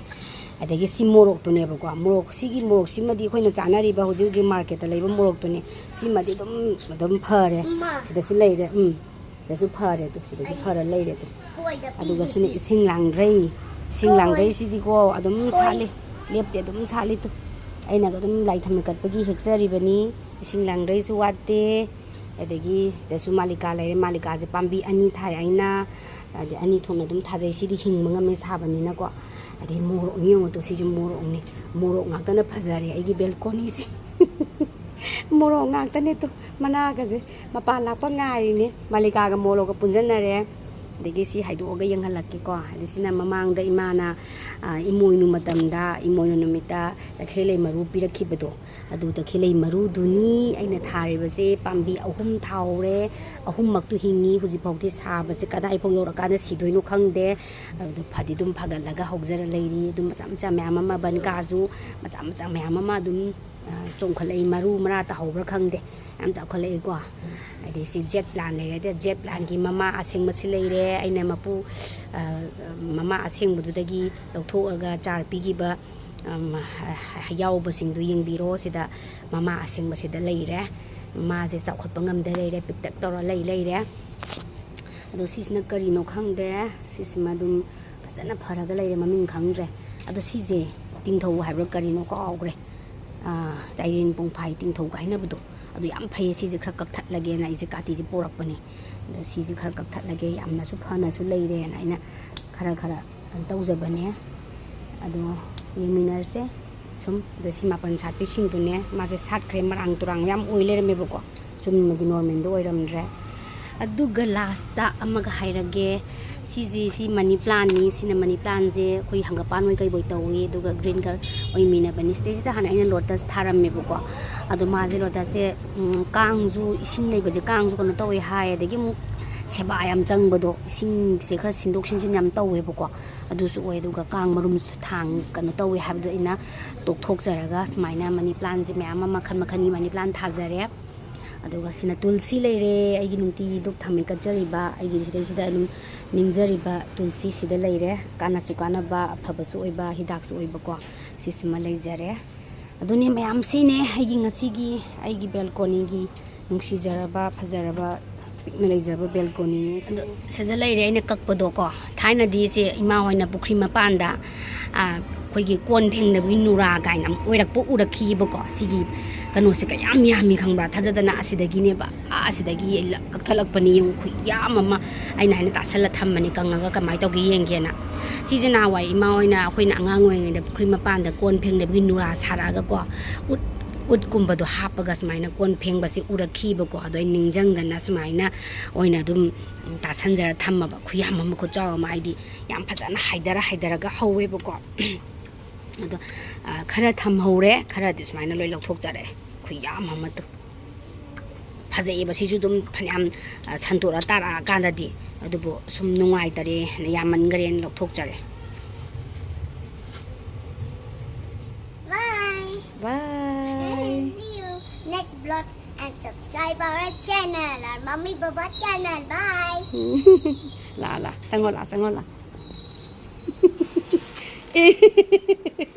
ꯑꯗꯒꯤ ꯁꯤ ꯃꯣꯔꯣꯛꯇꯨꯅꯦꯕꯀꯣ, ꯃꯣꯔꯣꯛ, ꯁꯤꯒꯤ ꯃꯣꯔꯣꯛꯁꯤꯃꯗꯤ ꯑꯩꯈꯣꯏꯅ ꯆꯥꯅꯔꯤꯕ ꯍꯧꯖꯤꯛ ꯍꯧꯖꯤꯛ market ꯇ ꯂꯩꯕ ꯃꯣꯔꯣꯛꯇꯨꯅꯦ꯫ ꯁꯤꯃꯗꯤ ꯑꯗꯨꯝ, ꯑꯗꯨꯝ ꯐꯔꯦ꯫ ꯏꯃꯥ꯫ ꯁꯤꯗꯁꯨ ꯂꯩꯔꯦ, ꯎꯝ꯫ ꯁꯤꯗꯁꯨ ꯐꯔꯦ ꯑꯗꯨ, ꯁꯤꯗꯁꯨ ꯐꯔ ꯂꯩꯔꯦ ꯑꯗꯨ꯫ ꯀꯣꯏꯗ ꯑꯗꯨꯒ ꯁꯤꯅ ꯄꯤꯔꯤꯁꯤ꯫ ꯏꯁꯤꯡ ꯂꯥꯡꯗ꯭ꯔꯩ, ꯏꯁꯤꯡ ꯍꯣꯏ꯫ ꯂꯥꯡꯗ꯭ꯔꯩꯁꯤꯗꯤꯀꯣ ꯑꯗꯨꯝ ꯍꯣꯏ꯫ ꯁꯥꯠꯂꯤ, ꯂꯦꯞꯇꯦ, ꯑꯗꯨꯝ ꯁꯥꯠꯂꯤ ꯇꯨ꯫ ꯑꯩꯅꯒ ꯑꯗꯨꯝ ꯂꯥꯏ ꯊꯝꯃꯤ ꯀꯠꯄꯒꯤ ꯍꯦꯛꯆꯔꯤꯕꯅꯤ꯫ ꯏꯁꯤꯡ ꯂꯥꯡꯗ꯭ꯔꯩꯁꯨ ꯋꯥꯠꯇꯦ꯫ ꯑꯗꯒꯤ ꯁꯤꯗꯁꯨ ꯃꯥꯂꯤꯀꯥ ꯂꯩꯔꯦ, ꯃꯥꯂꯤꯀꯥꯁꯦ ꯄꯥꯝꯕꯤ ꯑꯅꯤ ꯊꯥꯏ ꯑꯩꯅ, ꯍꯥꯏꯗꯤ ꯑꯅꯤ ꯊꯣꯛꯅ ꯑꯗꯨꯝ ꯊꯥꯖꯩ꯫ ꯁꯤꯗꯤ ꯍꯤꯡꯕ ꯉꯝꯃꯦ ꯁꯥꯕꯅꯤꯅꯀꯣ꯫ ꯑꯗꯩ ꯃꯣꯔꯣꯛꯅꯤ ꯌꯦꯡꯉꯨ ꯇꯨ, ꯁꯤꯁꯨ ꯃꯣꯔꯣꯛꯅꯤ, ꯃꯣꯔꯣꯛ ꯉꯥꯛꯇꯅ ꯐꯖꯔꯦ ꯑꯩꯒꯤ balcony ꯁꯦ꯫ ꯃꯣꯔꯣꯛ ꯉꯥꯛꯇꯅꯦ ꯇꯨ, ꯃꯅꯥꯒꯁꯦ ꯃꯄꯥꯟ ꯂꯥꯛꯄ ꯉꯥꯏꯔꯤꯅꯦ꯫ ꯃꯥꯂꯤꯀꯥꯒ ꯃꯣꯔꯣꯛꯀ ꯄꯨꯟꯁꯤꯟꯅꯔꯦ꯫ ꯑꯗꯒꯤ ꯁꯤ ꯍꯥꯏꯗꯣꯛꯑꯒ ꯌꯦꯡꯍꯜꯂꯛꯀꯦꯀꯣ꯫ ꯑꯗꯩ ꯁꯤꯅ ꯃꯃꯥꯡꯗ ꯏꯃꯥꯅ, ꯑ, ꯏꯃꯣꯏꯅꯨ ꯃꯇꯝꯗ, ꯏꯃꯣꯏꯅꯨ ꯅꯨꯃꯤꯠꯇ ꯇꯈꯦꯜꯂꯩ ꯃꯔꯨ ꯄꯤꯔꯛꯈꯤꯕꯗꯣ, ꯑꯗꯨ ꯇꯈꯦꯜꯂꯩ ꯃꯔꯨꯗꯨꯅꯤ꯫ ꯑꯩꯅ ꯊꯥꯔꯤꯕꯁꯦ ꯄꯥꯝꯕꯤ ꯑꯍꯨꯝ ꯊꯥꯍꯧꯔꯦ, ꯑꯍꯨꯝꯃꯛꯇꯨ ꯍꯤꯡꯉꯤ꯫ ꯍꯧꯖꯤꯛꯐꯥꯎꯗꯤ ꯁꯥꯕꯁꯦ ꯀꯗꯥꯏꯐꯥꯎ ꯌꯧꯔꯀꯥꯟꯗ ꯁꯤꯗꯣꯏꯅꯣ ꯈꯪꯗꯦ꯫ ꯑꯗꯨ ꯐꯗꯤ ꯑꯗꯨꯝ ꯐꯒꯠꯂꯒ ꯍꯧꯖꯔ ꯂꯩꯔꯤ꯫ ꯑꯗꯨꯝ ꯃꯆꯥ ꯃꯆꯥ ꯃꯌꯥꯝ ꯑꯃ, ꯕꯟꯀꯥꯁꯨ ꯃꯆꯥ ꯃꯆꯥ ꯃꯌꯥꯝ ꯑꯃ ꯑꯗꯨꯝ, ꯑ, ꯆꯣꯡꯈꯠꯂꯛꯏ꯫ ꯃꯔꯨ ꯃꯔꯥ ꯇꯥꯍꯧꯕ꯭ꯔꯥ ꯈꯪꯗꯦ, ꯌꯥꯝ ꯆꯥꯎꯈꯠꯂꯛꯏꯀꯣ꯫ ꯑꯗꯩ ꯁꯤ ꯖꯦꯠ ꯄ꯭ꯂꯥꯟ ꯂꯩꯔꯦ꯫ ꯖꯦꯠ ꯄ꯭ꯂꯥꯟꯒꯤ ꯃꯃꯥ ꯑꯁꯦꯡꯕꯁꯤ ꯂꯩꯔꯦ꯫ ꯑꯩꯅ ꯃꯄꯨ, ꯑ, ꯃꯃꯥ ꯑꯁꯦꯡꯕꯗꯨꯗꯒꯤ ꯂꯧꯊꯣꯛꯑꯒ ꯆꯥꯔ ꯄꯤꯈꯤꯕ, ꯑꯝ, ꯍ-, ꯍ-, ꯌꯥꯎꯕꯁꯤꯡꯗꯨ ꯌꯦꯡꯕꯤꯔꯣ꯫ ꯁꯤꯗ ꯃꯃꯥ ꯑꯁꯦꯡꯕꯁꯤꯗ ꯂꯩꯔꯦ꯫ ꯃꯥꯁꯦ ꯆꯥꯎꯈꯠꯄ ꯉꯝꯗ ꯂꯩꯔꯦ, ꯄꯤꯛꯇꯛ ꯇꯧꯔ ꯂꯩ ꯂꯩꯔꯦ꯫ ꯑꯗꯣ ꯁꯤꯁꯤꯅ ꯀꯔꯤꯅꯣ ꯈꯪꯗꯦ, ꯁꯤꯁꯤꯃ ꯑꯗꯨꯝ ꯐꯖꯅ ꯐꯔꯒ ꯂꯩꯔꯦ, ꯃꯃꯤꯡ ꯈꯪꯗ꯭ꯔꯦ꯫ ꯑꯗꯣ ꯁꯤꯁꯦ ꯇꯤꯡꯊꯧ ꯍꯥꯏꯕ꯭ꯔꯥ ꯀꯔꯤꯅꯣ ꯀꯥꯎꯈ꯭ꯔꯦ꯫ ꯇꯥꯏꯔꯦꯟ ꯄꯨꯡꯐꯥꯏ ꯇꯤꯡꯊꯧꯒ ꯍꯥꯏꯅꯕꯗꯣ, ꯑꯗꯨ ꯌꯥꯝ ꯐꯩꯌꯦ꯫ ꯁꯤꯁꯦ ꯈꯔ ꯀꯛꯊꯠꯂꯒꯦꯅ ꯑꯩꯁꯦ ꯀꯥꯇꯤꯁꯦ ꯄꯣꯔꯛꯄꯅꯦ꯫ ꯑꯗꯣ ꯁꯤꯁꯦ ꯈꯔ ꯀꯛꯊꯠꯂꯒꯦ, ꯌꯥꯝꯅꯁꯨ ꯐꯅꯁꯨ ꯂꯩꯔꯦꯅ ꯑꯩꯅ ꯈꯔ ꯈꯔ ꯇꯧꯖꯕꯅꯦ꯫ ꯑꯗꯣ ꯌꯦꯡꯃꯤꯟꯅꯔꯁꯦ ꯁꯨꯝ꯫ ꯑꯗꯣ ꯁꯤ ꯃꯥꯄꯟ ꯁꯥꯠꯄꯤꯁꯤꯡꯗꯨꯅꯦ, ꯃꯥꯁꯦ ꯁꯥꯠꯈ꯭ꯔꯦ, ꯃꯔꯥꯡ ꯇꯨꯔꯥꯡ ꯌꯥꯝ ꯑꯣꯏ ꯂꯩꯔꯝꯃꯦꯕꯀꯣ꯫ ꯆꯨꯝꯅꯒꯤ ꯅꯣꯔꯃꯦꯜꯗꯣ ꯑꯣꯏꯔꯝꯗ꯭ꯔꯦ꯫ ꯑꯗꯨꯒ ꯂꯥꯁꯇ ꯑꯃꯒ ꯍꯥꯏꯔꯒꯦ꯫ ꯁꯤꯁꯤ, ꯁꯤ ꯃꯅꯤ ꯄ꯭ꯂꯥꯟꯅꯤ꯫ ꯁꯤꯅ ꯃꯅꯤ ꯄ꯭ꯂꯥꯟꯁꯦ ꯑꯩꯈꯣꯏ ꯍꯪꯒꯄꯥꯟ ꯑꯣꯏ ꯀꯩꯕꯣꯏ ꯇꯧꯏ, ꯑꯗꯨꯒ ꯒ꯭ꯔꯤꯟ ꯀꯂꯔ ꯑꯣꯏꯃꯤꯟꯅꯕꯅꯤ꯫ ꯁꯤꯗꯩꯁꯤꯗ ꯍꯥꯟꯅ ꯑꯩꯅ ꯂꯣꯇꯁ ꯊꯥꯔꯝꯃꯦꯕꯀꯣ꯫ ꯑꯗꯣ ꯃꯥꯁꯦ ꯂꯣꯇꯁꯁꯦ, ꯎꯝ, ꯀꯥꯡꯁꯨ, ꯏꯁꯤꯡ ꯂꯩꯕꯁꯦ ꯀꯥꯡꯁꯨ ꯀꯩꯅꯣ ꯇꯧꯋꯦ ꯍꯥꯏ, ꯑꯗꯒꯤ ꯑꯃꯨꯛ ꯁꯦꯕꯥ ꯌꯥꯝ ꯆꯪꯕꯗꯣ, ꯏꯁꯤꯡꯁꯦ ꯈꯔ ꯁꯤꯟꯗꯣꯛ ꯁꯤꯟꯖꯤꯟ ꯌꯥꯝ ꯇꯧꯋꯦꯕꯀꯣ꯫ ꯑꯗꯨꯁꯨ ꯑꯣꯏ, ꯑꯗꯨꯒ ꯀꯥꯡ ꯃꯔꯨꯝ ꯊꯥꯡ ꯀꯩꯅꯣ ꯇꯧꯋꯦ ꯍꯥꯏꯕꯗꯣ ꯑꯩꯅ ꯇꯣꯛꯊꯣꯛꯆꯔꯒ ꯁꯨꯃꯥꯏꯅ ꯃꯅꯤ ꯄ꯭ꯂꯥꯟꯁꯦ ꯃꯌꯥꯝ ꯑꯃ ꯃꯈꯜ ꯃꯈꯜꯒꯤ ꯃꯅꯤ ꯄ꯭ꯂꯥꯟ ꯊꯥꯖꯔꯦ꯫ ꯑꯗꯨꯒ ꯁꯤꯅ ꯇꯨꯜꯁꯤ ꯂꯩꯔꯦ, ꯑꯩꯒꯤ ꯅꯨꯡꯇꯤꯒꯤ ꯙꯨꯞ ꯊꯝꯃꯤ ꯀꯠꯆꯔꯤꯕ, ꯑꯩꯒꯤ ꯁꯤꯗꯩꯁꯤꯗ ꯑꯗꯨꯝ ꯅꯤꯡꯖꯔꯤꯕ ꯇꯨꯜꯁꯤ ꯁꯤꯗ ꯂꯩꯔꯦ꯫ ꯀꯥꯟꯅꯁꯨ ꯀꯥꯟꯅꯕ, ꯑꯐꯕꯁꯨ ꯑꯣꯏꯕ, ꯍꯤꯗꯥꯛꯁꯨ ꯑꯣꯏꯕꯀꯣ꯫ ꯁꯤꯁꯤꯃ ꯂꯩꯖꯔꯦ꯫ ꯑꯗꯨꯅꯤ ꯃꯌꯥꯝꯁꯤꯅꯦ ꯑꯩꯒꯤ ꯉꯁꯤꯒꯤ, ꯑꯩꯒꯤ ꯕꯦꯜꯀꯣꯅꯤꯒꯤ ꯅꯨꯡꯁꯤꯖꯔꯕ, ꯐꯖꯔꯕ, ꯄꯤꯛꯅ ꯂꯩꯖꯕ ꯕꯦꯜꯀꯣꯅꯤꯅꯤ꯫ ꯑꯗꯣ ꯁꯤꯗ ꯂꯩꯔꯦ ꯑꯩꯅ ꯀꯛꯄꯗꯣꯀꯣ꯫ ꯊꯥꯏꯅꯗꯤ ꯁꯦ ꯏꯃꯥ ꯍꯣꯏꯅ ꯄꯨꯈ꯭ꯔꯤ ꯃꯄꯥꯟꯗ, ꯑ, ꯑꯩꯈꯣꯏꯒꯤ ꯀꯣꯟ ꯐꯦꯡꯅꯕꯒꯤ ꯅꯨꯔꯥ ꯀꯥꯏꯅ ꯑꯃ ꯑꯣꯏꯔꯛꯄ ꯎꯔꯛꯈꯤꯕꯀꯣ꯫ ꯁꯤꯒꯤ ꯀꯩꯅꯣꯁꯦ ꯀꯌꯥꯝ ꯌꯥꯝꯃꯤ ꯈꯪꯕ꯭ꯔꯥ? ꯊꯥꯖꯗꯅ ꯑꯁꯤꯗꯒꯤꯅꯦꯕ, ꯑꯥ, ꯑꯁꯤꯗꯒꯤ ꯂ-, ꯀꯛꯊꯠꯂꯛꯄꯅꯤ꯫ ꯌꯦꯡꯉꯨ, ꯈꯨꯌꯥꯝ ꯑꯃ ꯑꯩꯅ ꯍꯥꯏꯅ ꯇꯥꯁꯜꯂ ꯊꯝꯕꯅꯤ, ꯀꯪꯉꯒ ꯀꯃꯥꯏꯅ ꯇꯧꯒꯦ ꯌꯦꯡꯒꯦꯅ꯫ ꯁꯤꯁꯦ ꯅꯍꯥꯟꯋꯥꯏ ꯏꯃꯥ ꯍꯣꯏꯅ ꯑꯩꯈꯣꯏꯅ ꯑꯉꯥꯡ ꯑꯣꯏꯔꯤꯉꯩꯗ ꯄꯨꯈ꯭ꯔꯤ ꯃꯄꯥꯟꯗ ꯀꯣꯟ ꯐꯦꯡꯅꯕꯒꯤ ꯅꯨꯔꯥ ꯁꯥꯔꯛꯑꯒꯀꯣ, ꯎꯠ, ꯎꯠꯀꯨꯝꯕꯗꯣ ꯍꯥꯞꯄꯒ ꯁꯨꯃꯥꯏꯅ ꯀꯣꯟ ꯐꯦꯡꯕꯁꯦ ꯎꯔꯛꯈꯤꯕꯀꯣ꯫ ꯑꯗꯣ ꯑꯩ ꯅꯤꯡꯁꯤꯡꯗꯅ ꯁꯨꯃꯥꯏꯅ ꯑꯣꯏꯅ ꯑꯗꯨꯝ ꯇꯥꯁꯟꯖꯔ ꯊꯝꯃꯕ꯫ ꯈꯨꯌꯥꯝ ꯑꯃ, ꯈꯨꯆꯥꯎ ꯑꯃ, ꯍꯥꯏꯗꯤ ꯌꯥꯝ ꯐꯖꯅ ꯍꯥꯏꯗꯔ ꯍꯥꯏꯗꯔꯒ ꯍꯧꯋꯦꯕꯀꯣ꯫ ꯑꯗꯣ, ꯑ, ꯈꯔ ꯊꯝꯍꯧꯔꯦ, ꯈꯔꯗꯤ ꯁꯨꯃꯥꯏꯅ ꯂꯣꯏ ꯂꯧꯊꯣꯛꯆꯔꯦ꯫ ꯈꯨꯌꯥꯝ ꯑꯃ ꯇꯨ꯫ ꯐꯖꯩꯌꯦꯕ ꯁꯤꯁꯨ ꯑꯗꯨꯝ ꯐꯅꯌꯥꯝ, ꯑ, ꯁꯟꯇꯣꯛꯑ ꯇꯥꯔꯛꯑꯀꯥꯟꯗꯗꯤ꯫ ꯑꯗꯨꯕꯨ ꯁꯨꯝ ꯅꯨꯡꯉꯥꯏꯇꯔꯦꯅ, ꯌꯥꯝꯃꯟꯈꯔꯦꯅ ꯂꯧꯊꯣꯛꯆꯔꯦ꯫ Bye. Bye. See you next vlog and subscribe our channel, our Mommy Baba channel. Bye. ꯂꯥ, ꯂꯥ, ꯆꯪꯉꯣ, ꯂꯥ, ꯆꯪꯉꯣ, ꯂꯥ꯫ ꯑꯦ꯫